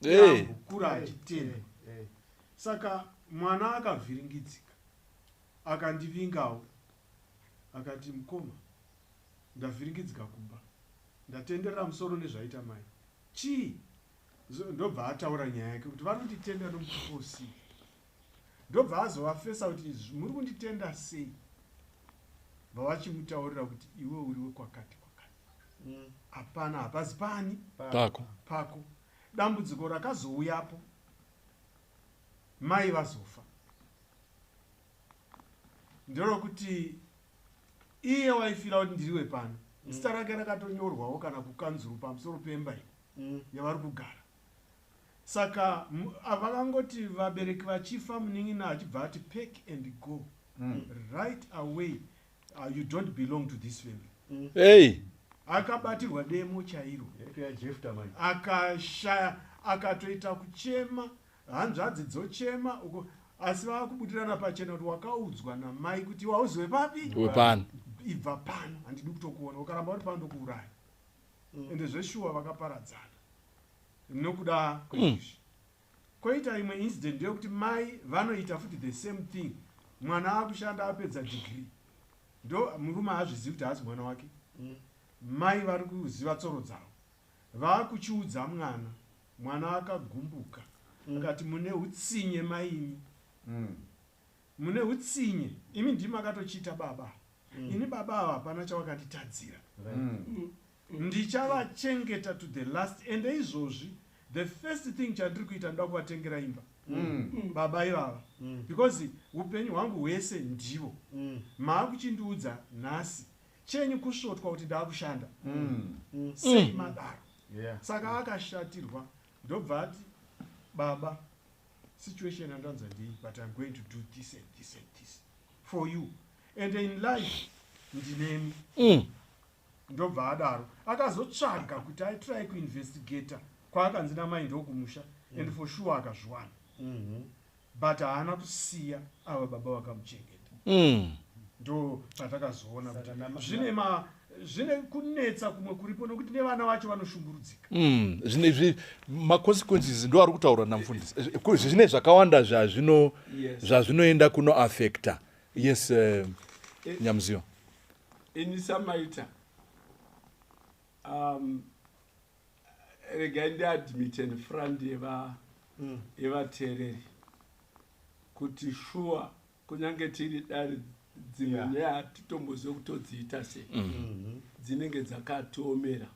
Hey. Ambokura achitenda. Saka mwana akavhiringidzika, akandivingawo, akati mukoma, ndavhiringidzika kumba, ndatenderera musoro nezvaita mai chii. Ndobva ataura nyaya yake kuti vari kunditenda nomutupo usiri. Ndobva azovafesa kuti muri kunditenda sei, vavachimutaurira kuti iwe uri wekwakati kwakati, hapana, hapazi pani pako pako. Dambudziko rakazouyapo mai vazofa nderokuti iye waifira kuti ndiriwe pano, zita rake rakatonyorwawo kana kukanzuru pamusoro pemba iyi yavari kugara. Saka vakangoti vabereki vachifa, munin'ina achibva ati pack and go right away, you don't belong to this family. Hey. Akabatirwa demo chairo, akashaya, akatoita kuchema, hanzvadzi dzochema uko. Asi vakubudirana pachena kuti wakaudzwa namai kuti wauziwe papi? Wepano. Ibva pano, handidi kutokuona. Ukaramba uri pano ndokuuraya. Ende zveshuwa vakaparadzana nokuda kweizvi. Koita imwe incident ndeyekuti mai vanoita futi the same thing. Mwana akushanda apedza degree, ndo murume haazvizivi kuti haasi mwana wake. Mai vari kuziva tsoro dzavo, vaakuchiudza mwana. Mwana akagumbuka akati, "Mune utsinye maimi, mune utsinye imi, ndimi makatochiita baba. Ini baba ava hapana chavakanditadzira, ndichavachengeta to the last. Ende izvozvi the first thing chandiri kuita, ndoda kuvatengera imba baba ivava, because upenyu hwangu hwese ndivo. Maakuchindiudza nhasi, chenyu kusvotwa kuti ndaakushanda sei madaro?" Saka akashatirwa, ndobva ati, "Baba, situation yandanza ndii, but I'm going to do this and this and this for you, and in life ndinemi." Ndobva adaro, akazotsvaga kuti aitry kuinvestigata kwaakanzi namai ndokumusha, and for sure akazviwana, but haana kusiya ava baba vakamuchengeta. Ndo patakazoona kuti zvine kunetsa kumwe kuripo, nokuti nevana vacho vanoshungurudzika. Zvine maconsequences ndo ari kutaurwa namufundisi. Zvine zvakawanda zvazvino zvazvinoenda kunoaffecta. Yes, Nyamuziyo. Ini samaita, regai ndiadmit in front yevateereri kuti shuwa kunyange tiri dare, dzimwe nyaya hatitombozive kutodziita sei, dzinenge dzakatiomera,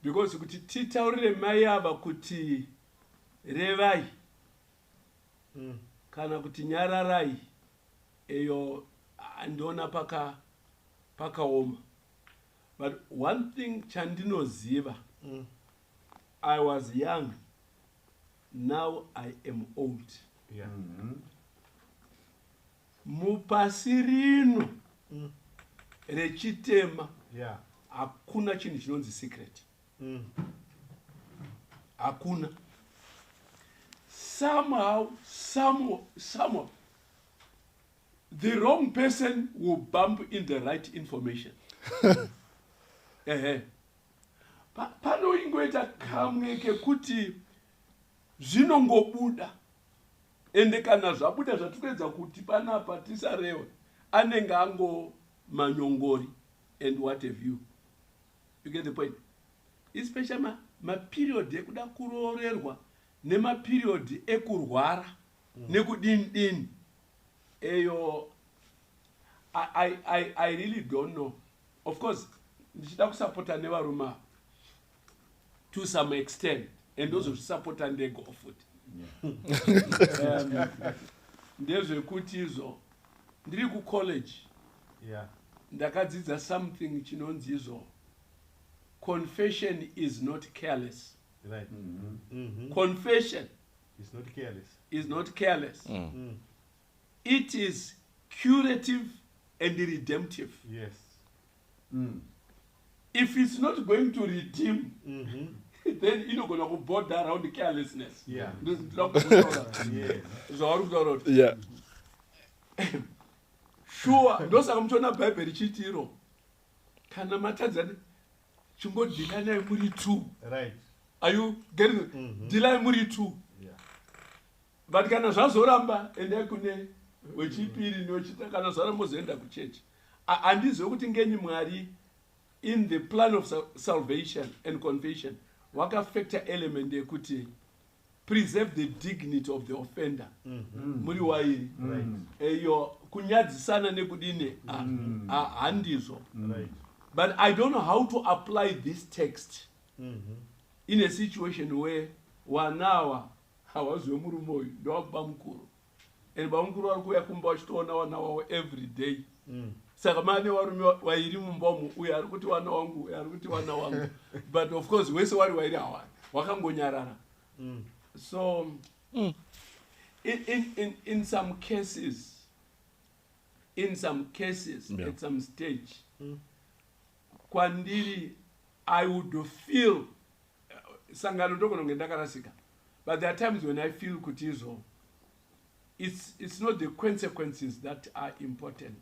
because kuti titaurire mai ava kuti revai kana kuti nyararai, eyo handiona pakaoma. But one thing chandinoziva, I was young, now I am old. Mupasi rino rechitema hakuna chinhu chinonzi secret. Hakuna. Somehow, somehow the wrong person will bump in the right information. Ehe, panoingoita kamwe kekuti zvinongobuda, ende kana zvabuda, zvatikuedza kuti panapa tisarewe, anenge ango manyongori and what have you. You get the point? Especially maperiod ekuda kuroorerwa nemaperiod ekurwara nekudini dini eyo. I really don't know. Of course ndichida kusapota nevarume ava to some extent, and ndozozvisapota ndego futi. Ndezvekuti izvo ndiri kucollege, ndakadzidza something chinonzi izvo confession is not careless. Confession It's not careless. Is not careless. It is curative and redemptive. If it's not going to redeem, then inogona kuborder around carelessness. Ndinoda kutaura zvauri kutaura kuti sure, ndosaka muchiona Bhaibheri chiti iro kana matadzani, chingodhilanai muri two. Are you getting it? Dhilai muri two. But kana zvazoramba, endai kune wechipiri newechita. Kana zvaramba, ozoenda kuchechi. Handizivi kuti ngenyi Mwari in the plan of salvation and confession wakafactor element yekuti preserve the dignity of the offender. Muri wairi eyo, kunyadzisana nekudini, handizvo. But I don't know how to apply this text in a situation where wanawa havazive murume uyu ndewababa mukuru, and baba mukuru vari kuuya kumba vachitoona wana wavo every day. Saka maane varume wairi mumba umu, uyu ari kuti wana wangu, uyu ari kuti wana wangu, but of course wese wari wairi hawa wakangonyarara. So in some cases, at some stage kwandiri I would feel, sangano ndogona kunge ndakarasika, but there are times when I feel kuti izvo It's not the consequences that are important,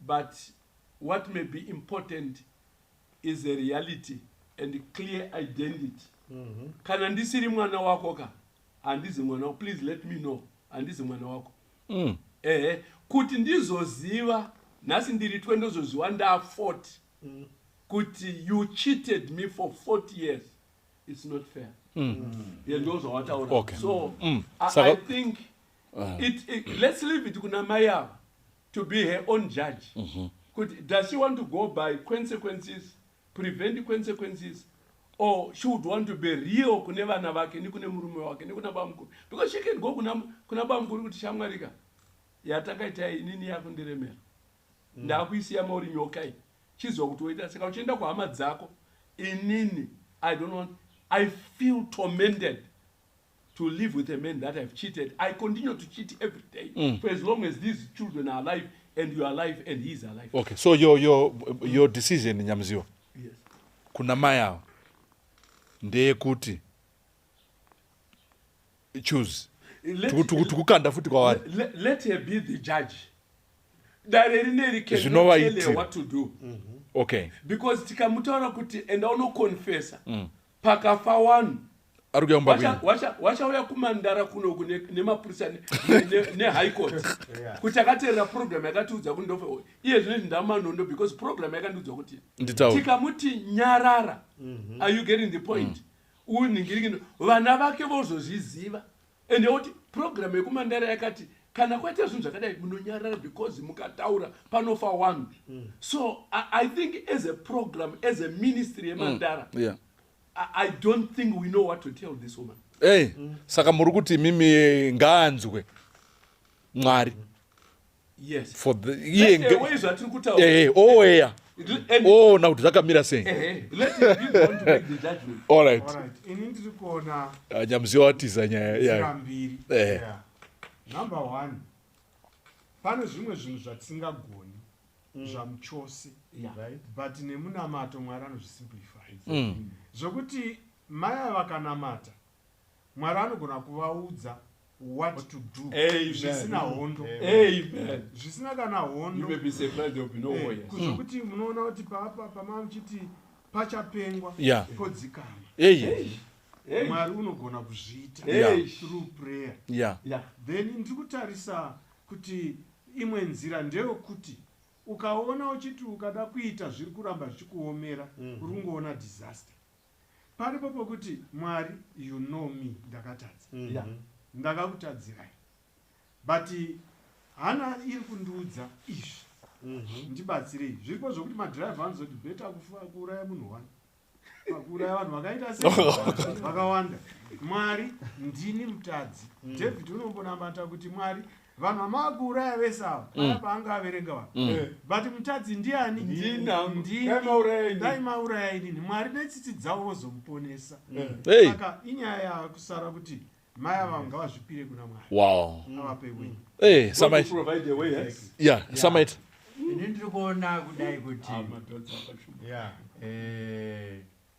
but what may be important is a reality and clear identity. Kana ndisiri mwana wako ka, handizi mwana wako, please let me know, handizi mwana wako. Ehe, kuti ndizoziva nhasi ndiri 20, ndozoziva ndaa 40 kuti you cheated me for 40 years, it's not fair. Yeah, ndo zvawataura. So I think let's leave it kuna mai ava to be her own judge, kuti does she want to go by consequences, prevent consequences, or she would want to be real kune vana vake nekune murume wake nekuna bamukuru, because she can go kuna bamukuru kuti, "Shamwarika, yatakaita inini yakundiremera, ndakuisiya mauri nyoka iyi, chizwa kuti woita." Saka uchienda kuhama dzako, inini I don't want, I feel tormented to live with a man that I've cheated. I continue to cheat every day for as long as these children are alive and you are alive and he is alive. Okay, so your decision, Nyamziwa, Yes. kuna mai ava ndeyekuti choose. Tikukanda futi kwavari. Let her be the judge. Dare rineri cannot tell her Zvinovaitira. what to do. Because tikamutaura kuti enda unoconfessa, pakafa wanhu, Ari kuya mumba kwenyu. Wachauya kuMandara kunoku nemapurisa nehigh court kuti akateerera program yakatiudza kuti ndofe iye zvinezvi ndamanondo because program yakandiudza kuti Nditaure. tikamuti nyarara. Are you getting the point? Unhingirikino vana vake vozozviziva, ende woti program yekuMandara yakati kana kwaita zvinhu zvakadai munonyarara because mukataura panofa one. So I think as a program, as a ministry yeMandara, I don't think we know what to tell this woman. Ei, saka muri kuti mimi ngaanzwe Mwari Yes. for the iye Let her weigh zvatiri kutaura. Oweya oona kuti zvakamira sei. Let her be the one to make the judgment. All right. Alright, ini ndiri kuona Ah, Nyamziwa watiza nyaya. nzira mbiri. Yeah. Number one, pane zvimwe zvinhu zvatisingagoni zvamuchose, but nemunamato Mwari anozvisimplify, zvokuti mai ava vakanamata, Mwari anogona kuvaudza what to do Amen. zvisina hondo, Amen. zvisina kana hondo. You may be surprised there will be no war, yes. Kuzvokuti munoona kuti papa pama muchiti pachapengwa, podzikama. Ei. Hey. Mwari unogona kuzviita through prayer. Then ndiri kutarisa kuti imwe nzira ndeyekuti ukaona uchiti ukada kuita zviri kuramba zvichikuomera, uri kungoona disaster paripo pokuti, "Mwari, you know me, ndakatadza, ndakakutadzirai, but hana iri kundiudza izvi, ndibatsirei." Zviripo zvokuti madhiraivha anozoti better kuuraya munhu one pakuuraya vanhu vakaita sei, vakawanda. Mwari, ndini mutadzi. David unombonamata kuti, "Mwari, vanhu vamava kuuraya vese ava, paya paanga averenga vanhu, but mutadzi ndiani?" Ndini hangu. Ndini. Dai mauraya inini. Dai mauraya inini. Mwari netsitsi dzavo vozomuponesa. Hey. Saka inyaya yakusara kuti mai ava ngavazvipire kuna Mwari, avape way. Hey, God will Samaita. provide a way, yes? Yeah, Samaita. Ini ndiri kuona kudai kuti Ah, madhodha akashuba.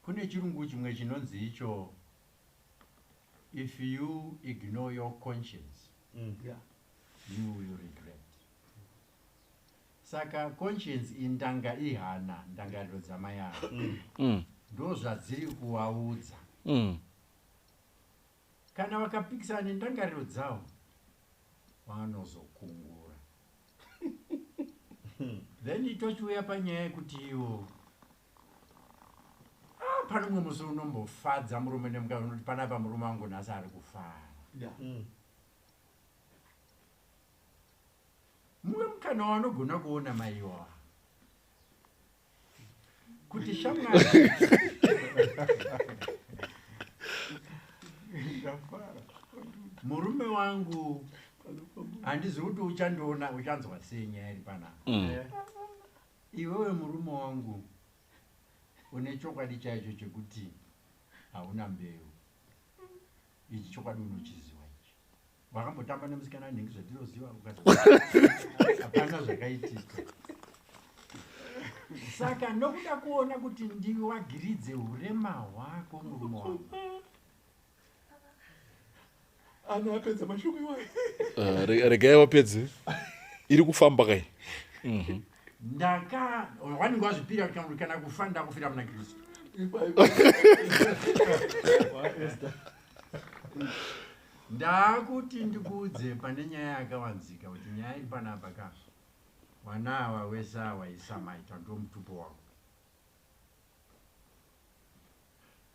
Kune chirungu chimwe chinonzi icho, if you ignore your conscience, you will regret. Saka conscience indanga, ihana, ndangariro dzamai ava ndo zvadziri kuvaudza. Kana vakapikisana nendangariro dzavo, vanozokungura. Then tochiuya panyaya yekuti iwo, ah, pane umwe musi unombofadza murume nemukadzi, unoti panapa murume wangu nhasi ari kufara. Mumwe mukana waanogona kuona maiwa kuti shamwari, murume wangu, handizi kuti uchandiona uchanzwa sei nyaya iri panapa. Iwewe murume wangu une chokwadi chaicho chekuti hauna mbeu, ichi chokwadi unochiziva ichi. Wakambotamba nemusikana nhingi, zvatinoziva, hapana zvakaitika. Saka nokuda kuona kuti ndiwagiridze urema hwako, murume wangu, Anoapedza mashoko iwayo. Regai vapedze. Iri kufamba kai. Ndaka wanenge wazvipira kana kufa ndakufira muna Kristu. Ndakuti ndikuudze pane nyaya yakawanzika kuti nyaya iri panapa ka. Wana ava wese awa isamaita ndo mutupo wako.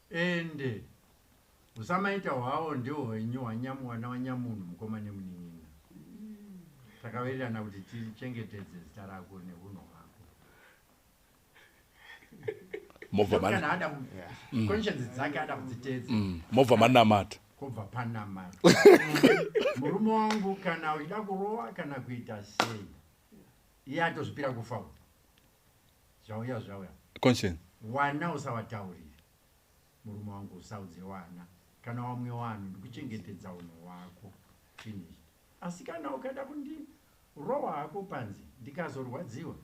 Ende usamaita hwawo ndihwo hwenyu hwanyamuwana wanyamunhu mukoma nemunin'ina. Takawirirana kuti tichengetedze zita rako neunhu hwako. Mobva Kana ada conscience dzake ada kudziteedza. Mobva manamata. Kobva panamata. Murume wangu kana uchida kurowa kana kuita sei. Iye atozvipira kufa. Zvauya zvauya. Conscience. Wana usawataurire. Murume wangu usaudze wana. Kana wamwe wanhu ndikuchengetedza unhu hwako. Finished. Asi kana ukada kundirowa hako panze ndikazorwadziwa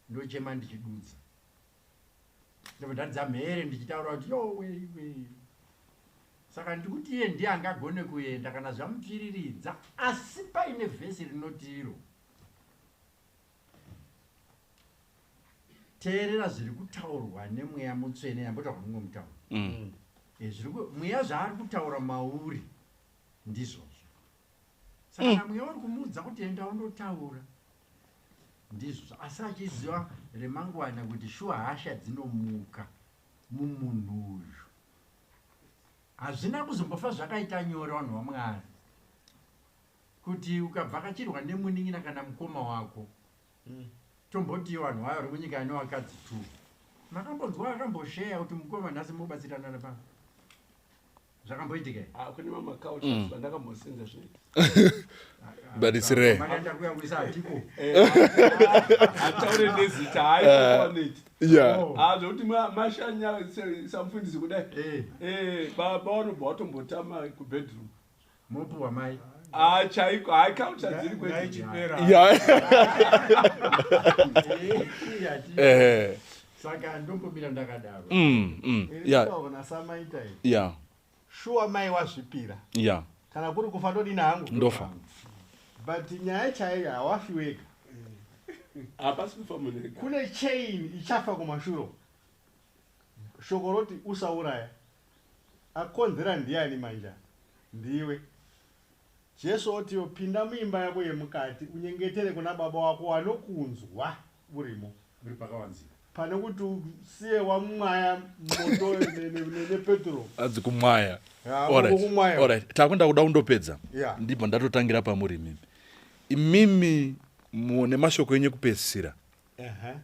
ndochema ndichidudza. Ndobva ndaridza mhere ndichitaura kuti yowe iwe. Saka ndikuti iye ndiye angagone kuenda kana zvamutsviriridza asi paine vhesi rinoti iro. Teerera zviri kutaurwa nemweya mutsvene yambotaurwa mumwe mutauro. Mweya zvaari kutaura mauri ndizvozvo. Saka kana mweya uri kumuudza kuti enda undotaura ndizvozvo, asi achiziva remangwana kuti shuwa hasha dzinomuka mumunhu uyu. Hazvina kuzombofa zvakaita nyore vanhu vaMwari kuti ukabvakachirwa nemunin'ina kana mukoma wako. Tomboti vanhu vaya vari munyika ine vakadzi 2. Makambonzwa akambosheya kuti mukoma nhasi mubatsirana pa. Zvakamboitika here? Kune mamwe cultures vandakambosenza zvinoita. But it's rare. Makaenda kuya kuisa hatiko. Ataure nezita haaikoneti. Yeah. Zvokuti mashanya samufundisi kudai. Baba vanobva vatombotama kubedroom. Mopuwa mai. Chaiko, hai culture dziri kwedu. Ngaichipera. Saka ndombomira ndakadaro. Iri samaita iyi. Shuwa mai wazvipira. Kana kuri kufa ndodini hangu? Ndofa. But nyaya chaiyo hawafi wega. Hapasi kufa munhu ega. Kune chain ichafa kumashuro. Shoko roti usauraya. Akonzera ndiani manja? Ndiwe. Jesu otiyo pinda muimba yako yemukati unyengetere kuna baba wako wanokunzwa urimo. Uri pakawanzika. Pane kuti usiye wamwaya moto nepetro. Adzi kumwaya. Ya, All right. kumwaya. All right. Takunda kuda kundopedza. Yeah. Ndibva ndatotangira pamuri imimi. Imimi mune mashoko enyu ekupedzisira.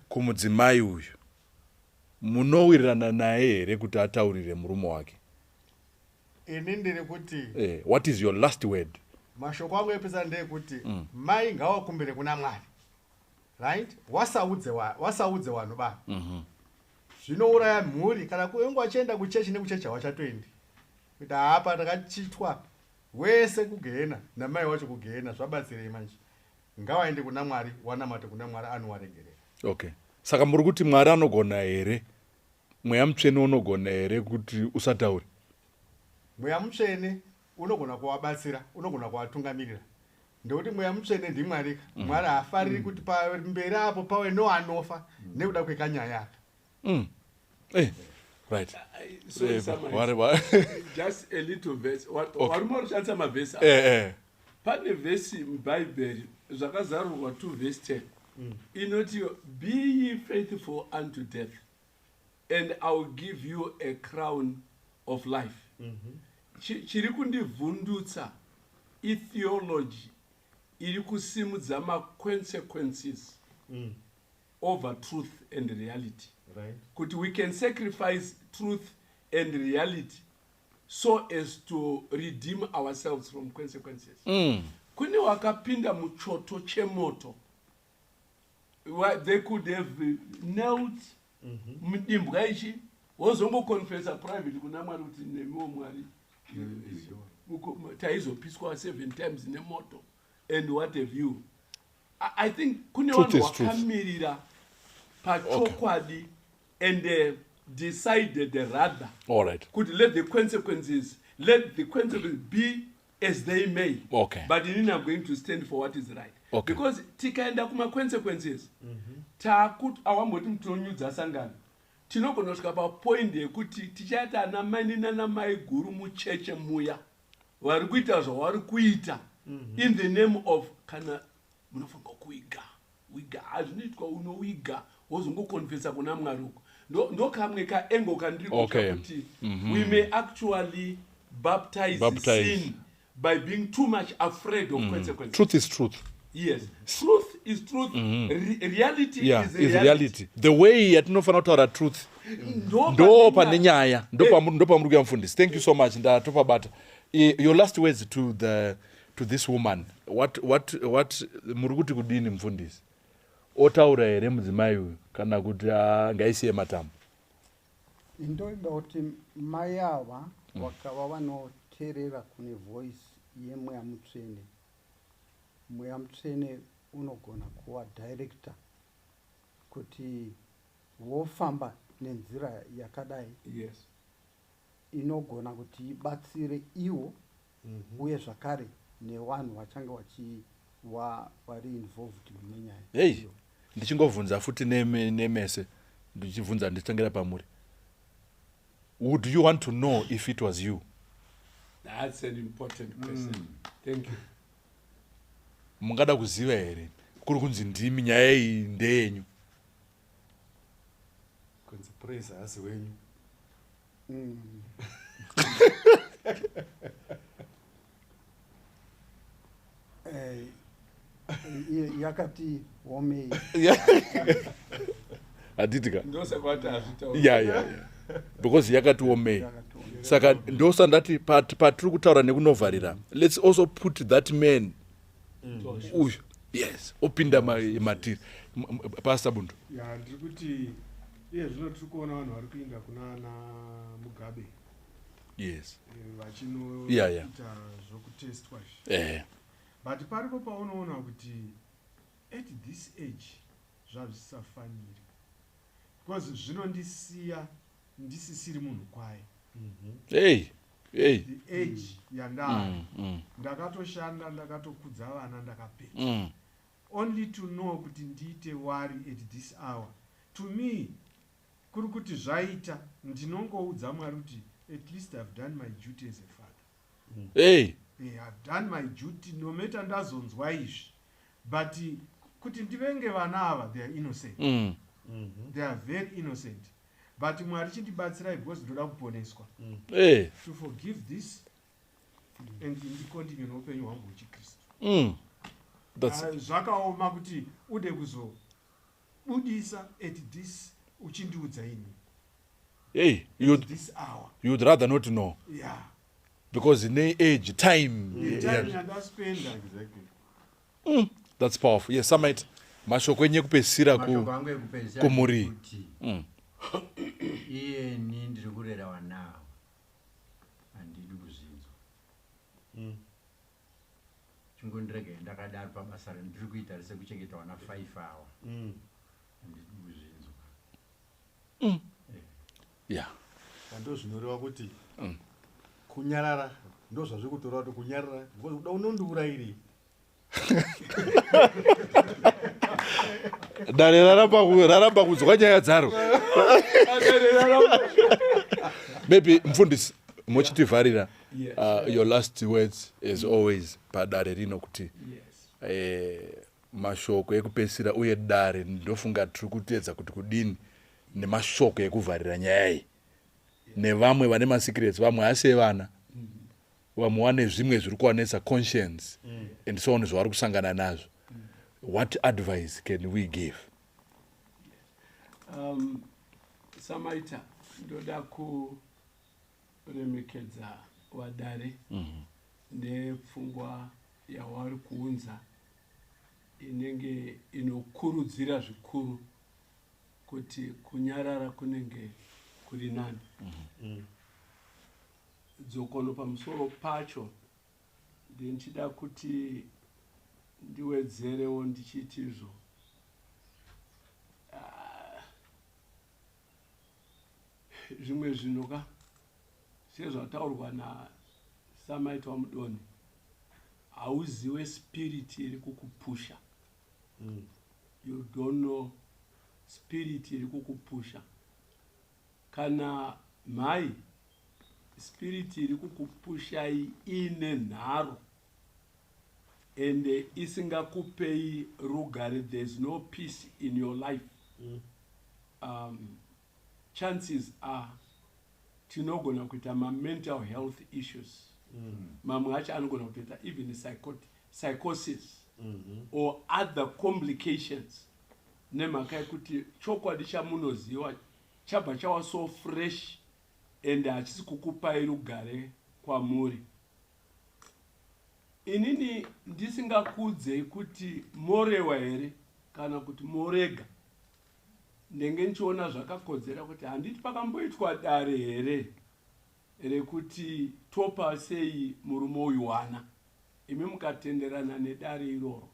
Kumudzimai uyu. Munowirirana naye here kuti ataurire murume wake? Ini ndiri kuti What is your last word? Mashoko angu epesa ndeyekuti mai ngawakumbire kuna Mwari. Right? Wasaudze vanhu ba. Zvinouraya mhuri kana kuengu achienda kuchechi nekuchechi hawachatoendi. Kuti hapa takachitwa wese kugehena namai wacho kugehena zvabatsirei manje. Ngawaende kuna Mwari, wanamate kuna Mwari anowaregerera. Okay. Saka muri kuti Mwari anogona here? Mweya mutsvene unogona here kuti usataure? Mweya mutsvene unogona kuwabatsira, unogona kuwatungamirira. Ndekuti mweya mutsvene ndiMwari ka. Mwari haafariri kuti pamberi apo pawe noanofa nekuda kwekanyaya aka. Right. Sorry, Samuel. Just a little verse. Varume vari kushandisa mavhesi aya. Pane vhesi muBhaibheri zvakazarurwa 2 verse 10. Inoti be ye faithful unto death and I will give you a crown of life. Chiri kundivhundutsa itheology iri kusimudza ma-consequences over truth and reality. Kuti we can sacrifice truth and reality so as to redeem ourselves from consequences. Kune wakapinda muchoto chemoto. They could have knelt mudimbwa ichi wozongoconfessa private kuna Mwari kuti nemiwo Mwari taizopiswa 7 times nemoto and what have you. I think kune Truth vanhu is truth. vakamirira pachokwadi and decided rather. All right. Kuti let the consequences, let the consequences be As they may. Okay. But inini I'm going to stand for what is right. Okay. Because tikaenda kumaconsequences, takuti awamboti tinonyudza sangano, tinogona kusvika papoint yekuti tichaita ana mai nana mai guru mucheche muya vari kuita zvavari kuita in the name of kana munofanira kuiga wiga, hazvinoitwa, unowiga wozongokonfesa kuna Mwari uko. Ndo kamwe kaangle kandiri kutya kuti we may actually baptize, Baptize. sin by being too much afraid of consequences. Truth is truth. Yes, truth is truth. Reality is is reality. reality. The way yatinofanira kutaura truth ndo pane nyaya, ndo pamuri kuya, mufundisi. Thank you so much, ndatopabata. Your last words to this woman, what muri kuti kudini, mufundisi? Otaura here mudzimai uyu kana kuti, ah, ngaisiye matambo? Ndoida kuti mai ava vakava vanoteerera kune voice yeMweya Mutsvene. Mweya Mutsvene unogona kuva director kuti wofamba nenzira yakadai inogona kuti ibatsire iwo uye zvakare nevanhu vachange vari involved mune nyaya Hei, iyo. ndichingovhunza futi nemese, ndichibvunza ndichitangira pamuri, would you want to know if it was you? That's an important question. Thank you. Mungada kuziva here kuri kunzi ndimi, nyaya iyi ndeyenyu? Kunzi Praise haasi wenyu. Yakati womei. Handiti ka? Ndosaka vati hazvitauri. Ya, because yakati womei. Yakati womei. Saka ndosandati patiri kutaura nekunovharira, let's also put that man uyu, yes, opinda matiri. Pastor Bundu. Ya, ndiri kuti iye zvino tiri kuona vanhu vari kuinda kuna ana Mugabe vachinoita zvokutestwa izvi. But paripo paunoona kuti at this age zvazvisafaniri, because zvinondisiya ndisisiri munhu kwaye. Hey, hey. The age yandaa, ndakatoshanda, ndakatokudza vana, ndakapedza, only to know kuti ndiite worry at this hour. To me kuri kuti zvaita, ndinongoudza Mwari kuti at least I've done my duty as a father. Hey. I've done my duty, no matter ndazonzwa izvi, but kuti ndivenge vana ava, they are innocent. They are very innocent, but Mwari chindibatsirai because ndoda kuponeswa, Hey. to forgive this and ndicontinue neupenyu hwangu hwechikristu. That's Ah, zvakaoma kuti ude kuzobudisa at this uchindiudza ini Hey, at this hour. You'd rather not know. Yeah. Because in age time. The time yandaspenda. Exactly. That's powerful. Yes, Samait, mashoko enyu ekupedzisira ku Mashoko angu ekupedzisira kumuri. ndekuti iyeni ndiri kurera vanawo, handidi kuzvinzwa. Chingondiregai ndakadaro pabasa randiri kuita resekuchengeta vana 5 awa. Handidi kuzvinzwa. Ndo zvinoreva kuti kunyarara ndo zvazviri kutoreva kuti kunyarara, because kuda unondiurayirei? Dare raramba kunzwa nyaya dzaro. Maybe mufundisi mochitivharira. Yes. Your last words as always padare rino kuti mashoko ekupedzisira, uye dare ndofunga tiri kuteedza kuti kudini nemashoko ekuvharira nyaya iyi nevamwe vane masecrets, vamwe hasi evana, vamwe vane zvimwe zviri kuvanetsa, conscience and so on, zvavari kusangana nazvo. What advice can we give? Samaita, ndoda kuremekedza vadare nepfungwa yavari kuunza inenge inokurudzira zvikuru kuti kunyarara kunenge kuri nani. Dzokono pamusoro pacho, ndinchida kuti ndiwedzerewo ndichiti izvo, ah, zvimwe zvinhu ka, sezvataurwa naSamaita Mudoni. Hauziwe spirit iri kukupusha. You don't know spirit iri kukupusha. Kana mhai spirit iri kukupushai ine nharo ende isingakupei rugare, there's no peace in your life. Chances are tinogona kuita ma-mental health issues. Mamwe acho anogona kutoita even psychosis or other complications, nemhaka yekuti chokwadi chamunoziva chabva chava so fresh and hachisi kukupai rugare kwamuri. Inini ndisingakudzei kuti morewa here kana kuti morega, ndenge ndichiona zvakakodzera kuti handiti pakamboitwa dare here rekuti topa sei murume uyu wana, imi mukatenderana nedare iroro.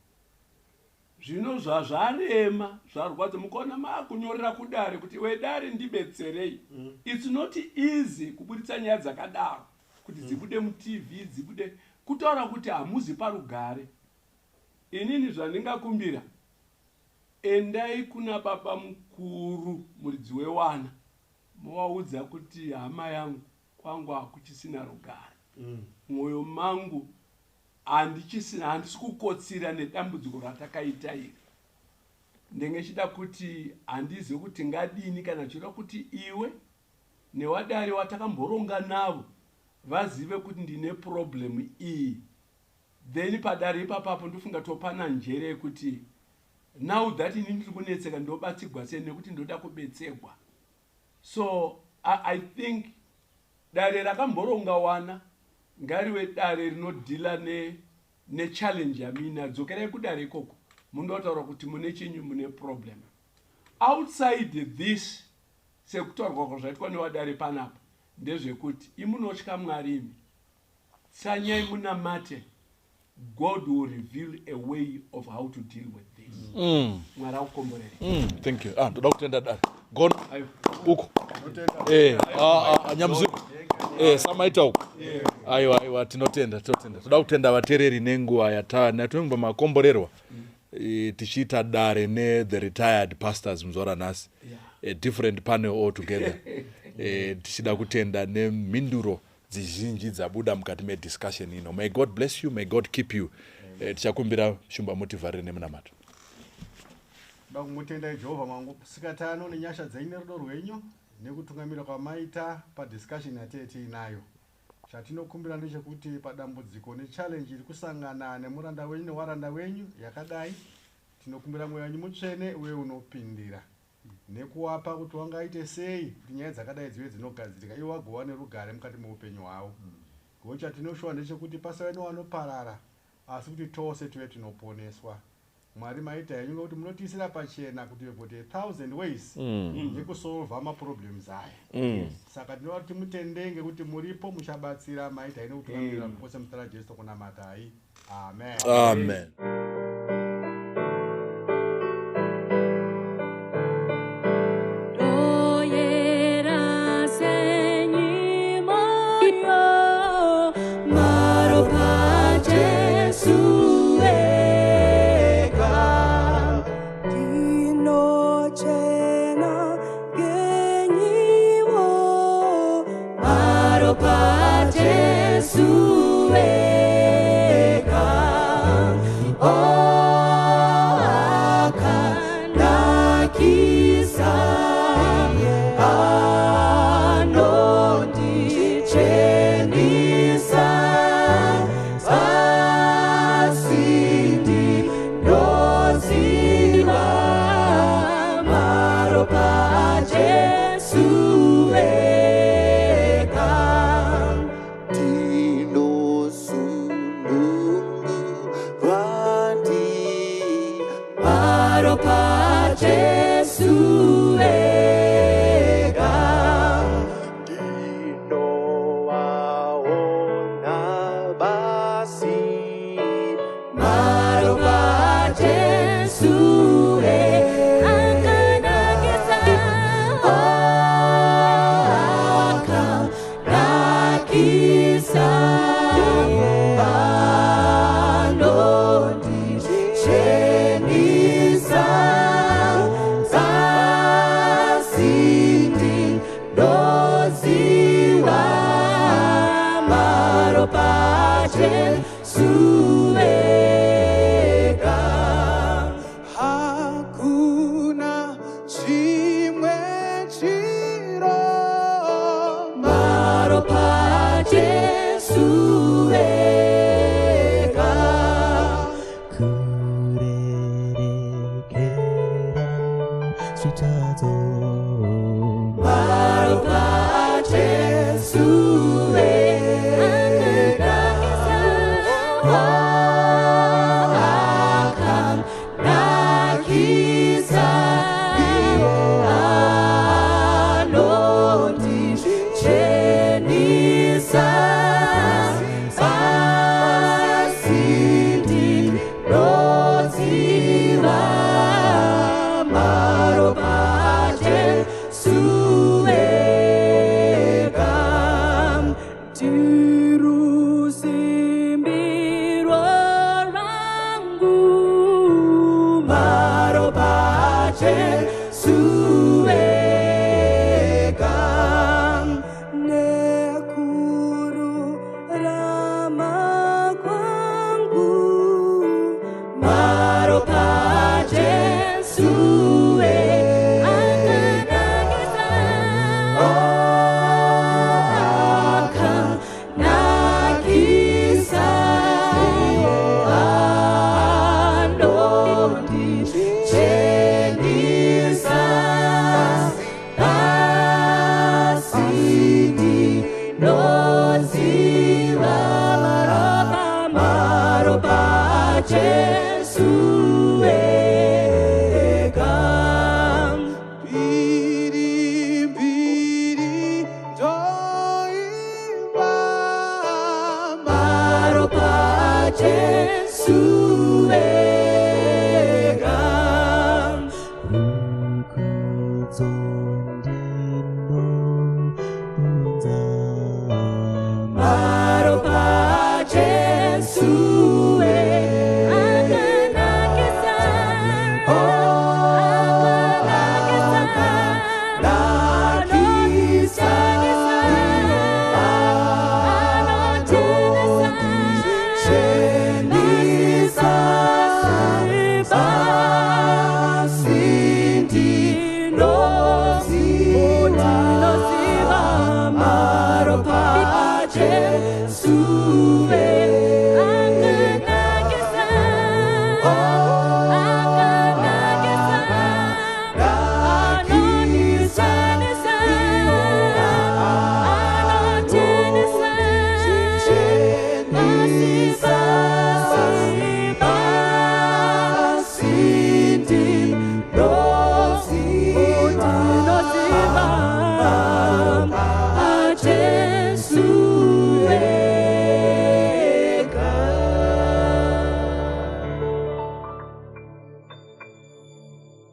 Zvino zvazvarema, zvarwadza, mukaona maakunyorera kudare kuti wedare ndibetserei. It's not easy kuburitsa nyaya dzakadaro kuti dzibude muTV, dzibude kutaura kuti hamuzi parugare. Inini zvandingakumbira, endai kuna baba mukuru, muridzi wewana, movaudza kuti hama yangu, kwangu hakuchisina rugare. Mwoyo mangu handichisina, handisi kukotsira nedambudziko ratakaita iri. Ndenge chida kuti handizivi kuti ngadini, kana chida kuti iwe newadare watakamboronga navo vazive kuti ndine problem iyi. Then padare ipapapo ndofunga topana njere yekuti now that ini ndiri kunetseka, ndobatsigwa sei, nekuti ndoda kubetsegwa. So I think dare rakamboronga wana ngariwe dare rinodhila nechallenge yamina. Dzokerai kudare ikoko, mundotaura kuti mune chinyu, mune problem. Outside this, sekutaurwa kwazvaitwa newadare panapa, ndezvekuti imunotya Mwari, imi tsanyai munamate. God will reveal a way of how to deal with this. Mwari akukomborere. Thank you. Ah, ndoda kutenda dare. Gono uko. Ah, Nyamuziku. Samaita uko. Aiwa, aiwa, tinotenda, tinotenda. Toda kutenda vateereri nenguva yatana tinongwa makomborerwa. Tichiita dare ne the retired pastors muzuva ranhasi. A different panel altogether. Tichida kutenda nemhinduro dzizhinji dzabuda mukati mediscussion ino. May God bless you, may God keep you. Tichakumbira Shumba mutivharire nemunamato. Da kumutendai Jehovha mangu sikatano nenyasha dzenyu nerudo rwenyu nekutungamira kwamaita padiscussion yatee tiinayo. Chatinokumbira ndechekuti padambudziko nechallenge iri kusangana nemuranda wenyu newaranda wenyu yakadai, tinokumbira mweya wenyu mutsvene uye unopindira nekuwapa kuti wangaite sei kuti nyaya dzakadai dzive dzinogadzirika, ivo vagova nerugare mukati meupenyu hwavo. Ngo chatinoshuwa ndechekuti pasave newanoparara, asi kuti tose tive tinoponeswa. Mwari, maita henyu ngekuti munotiisira pachena kuti we've got a thousand ways yekusolva maproblems aya. Saka tinoda kuti mutende ngekuti muripo, muchabatsira. Maita henyu nekutungamirira kwose muzita raJesu kunamatai, amen. Amen. Royera senyi moyo maropa Jesu ega. Tinochena genyiwo maropa Jesu ega. Oh. Jesu vega. Hakuna chimwe chiro, maropa Jesu vega. Kurerekera zvitadzo, maropa Jesu vega. Akanakisa, anondichenisa, asi ndinoziva maropa Jesu vega. Tirusimbirwo rwangu, maropa Jesu vega. Nekururama kwangu, maropa Jesu vega. Akanakisa, anondichenisa, asi ndinoziva maropa Jesu vega. Mbiri mbiri ndoimba, maropa Jesu vega. Rukudzo ndinounza, maropa Jesu.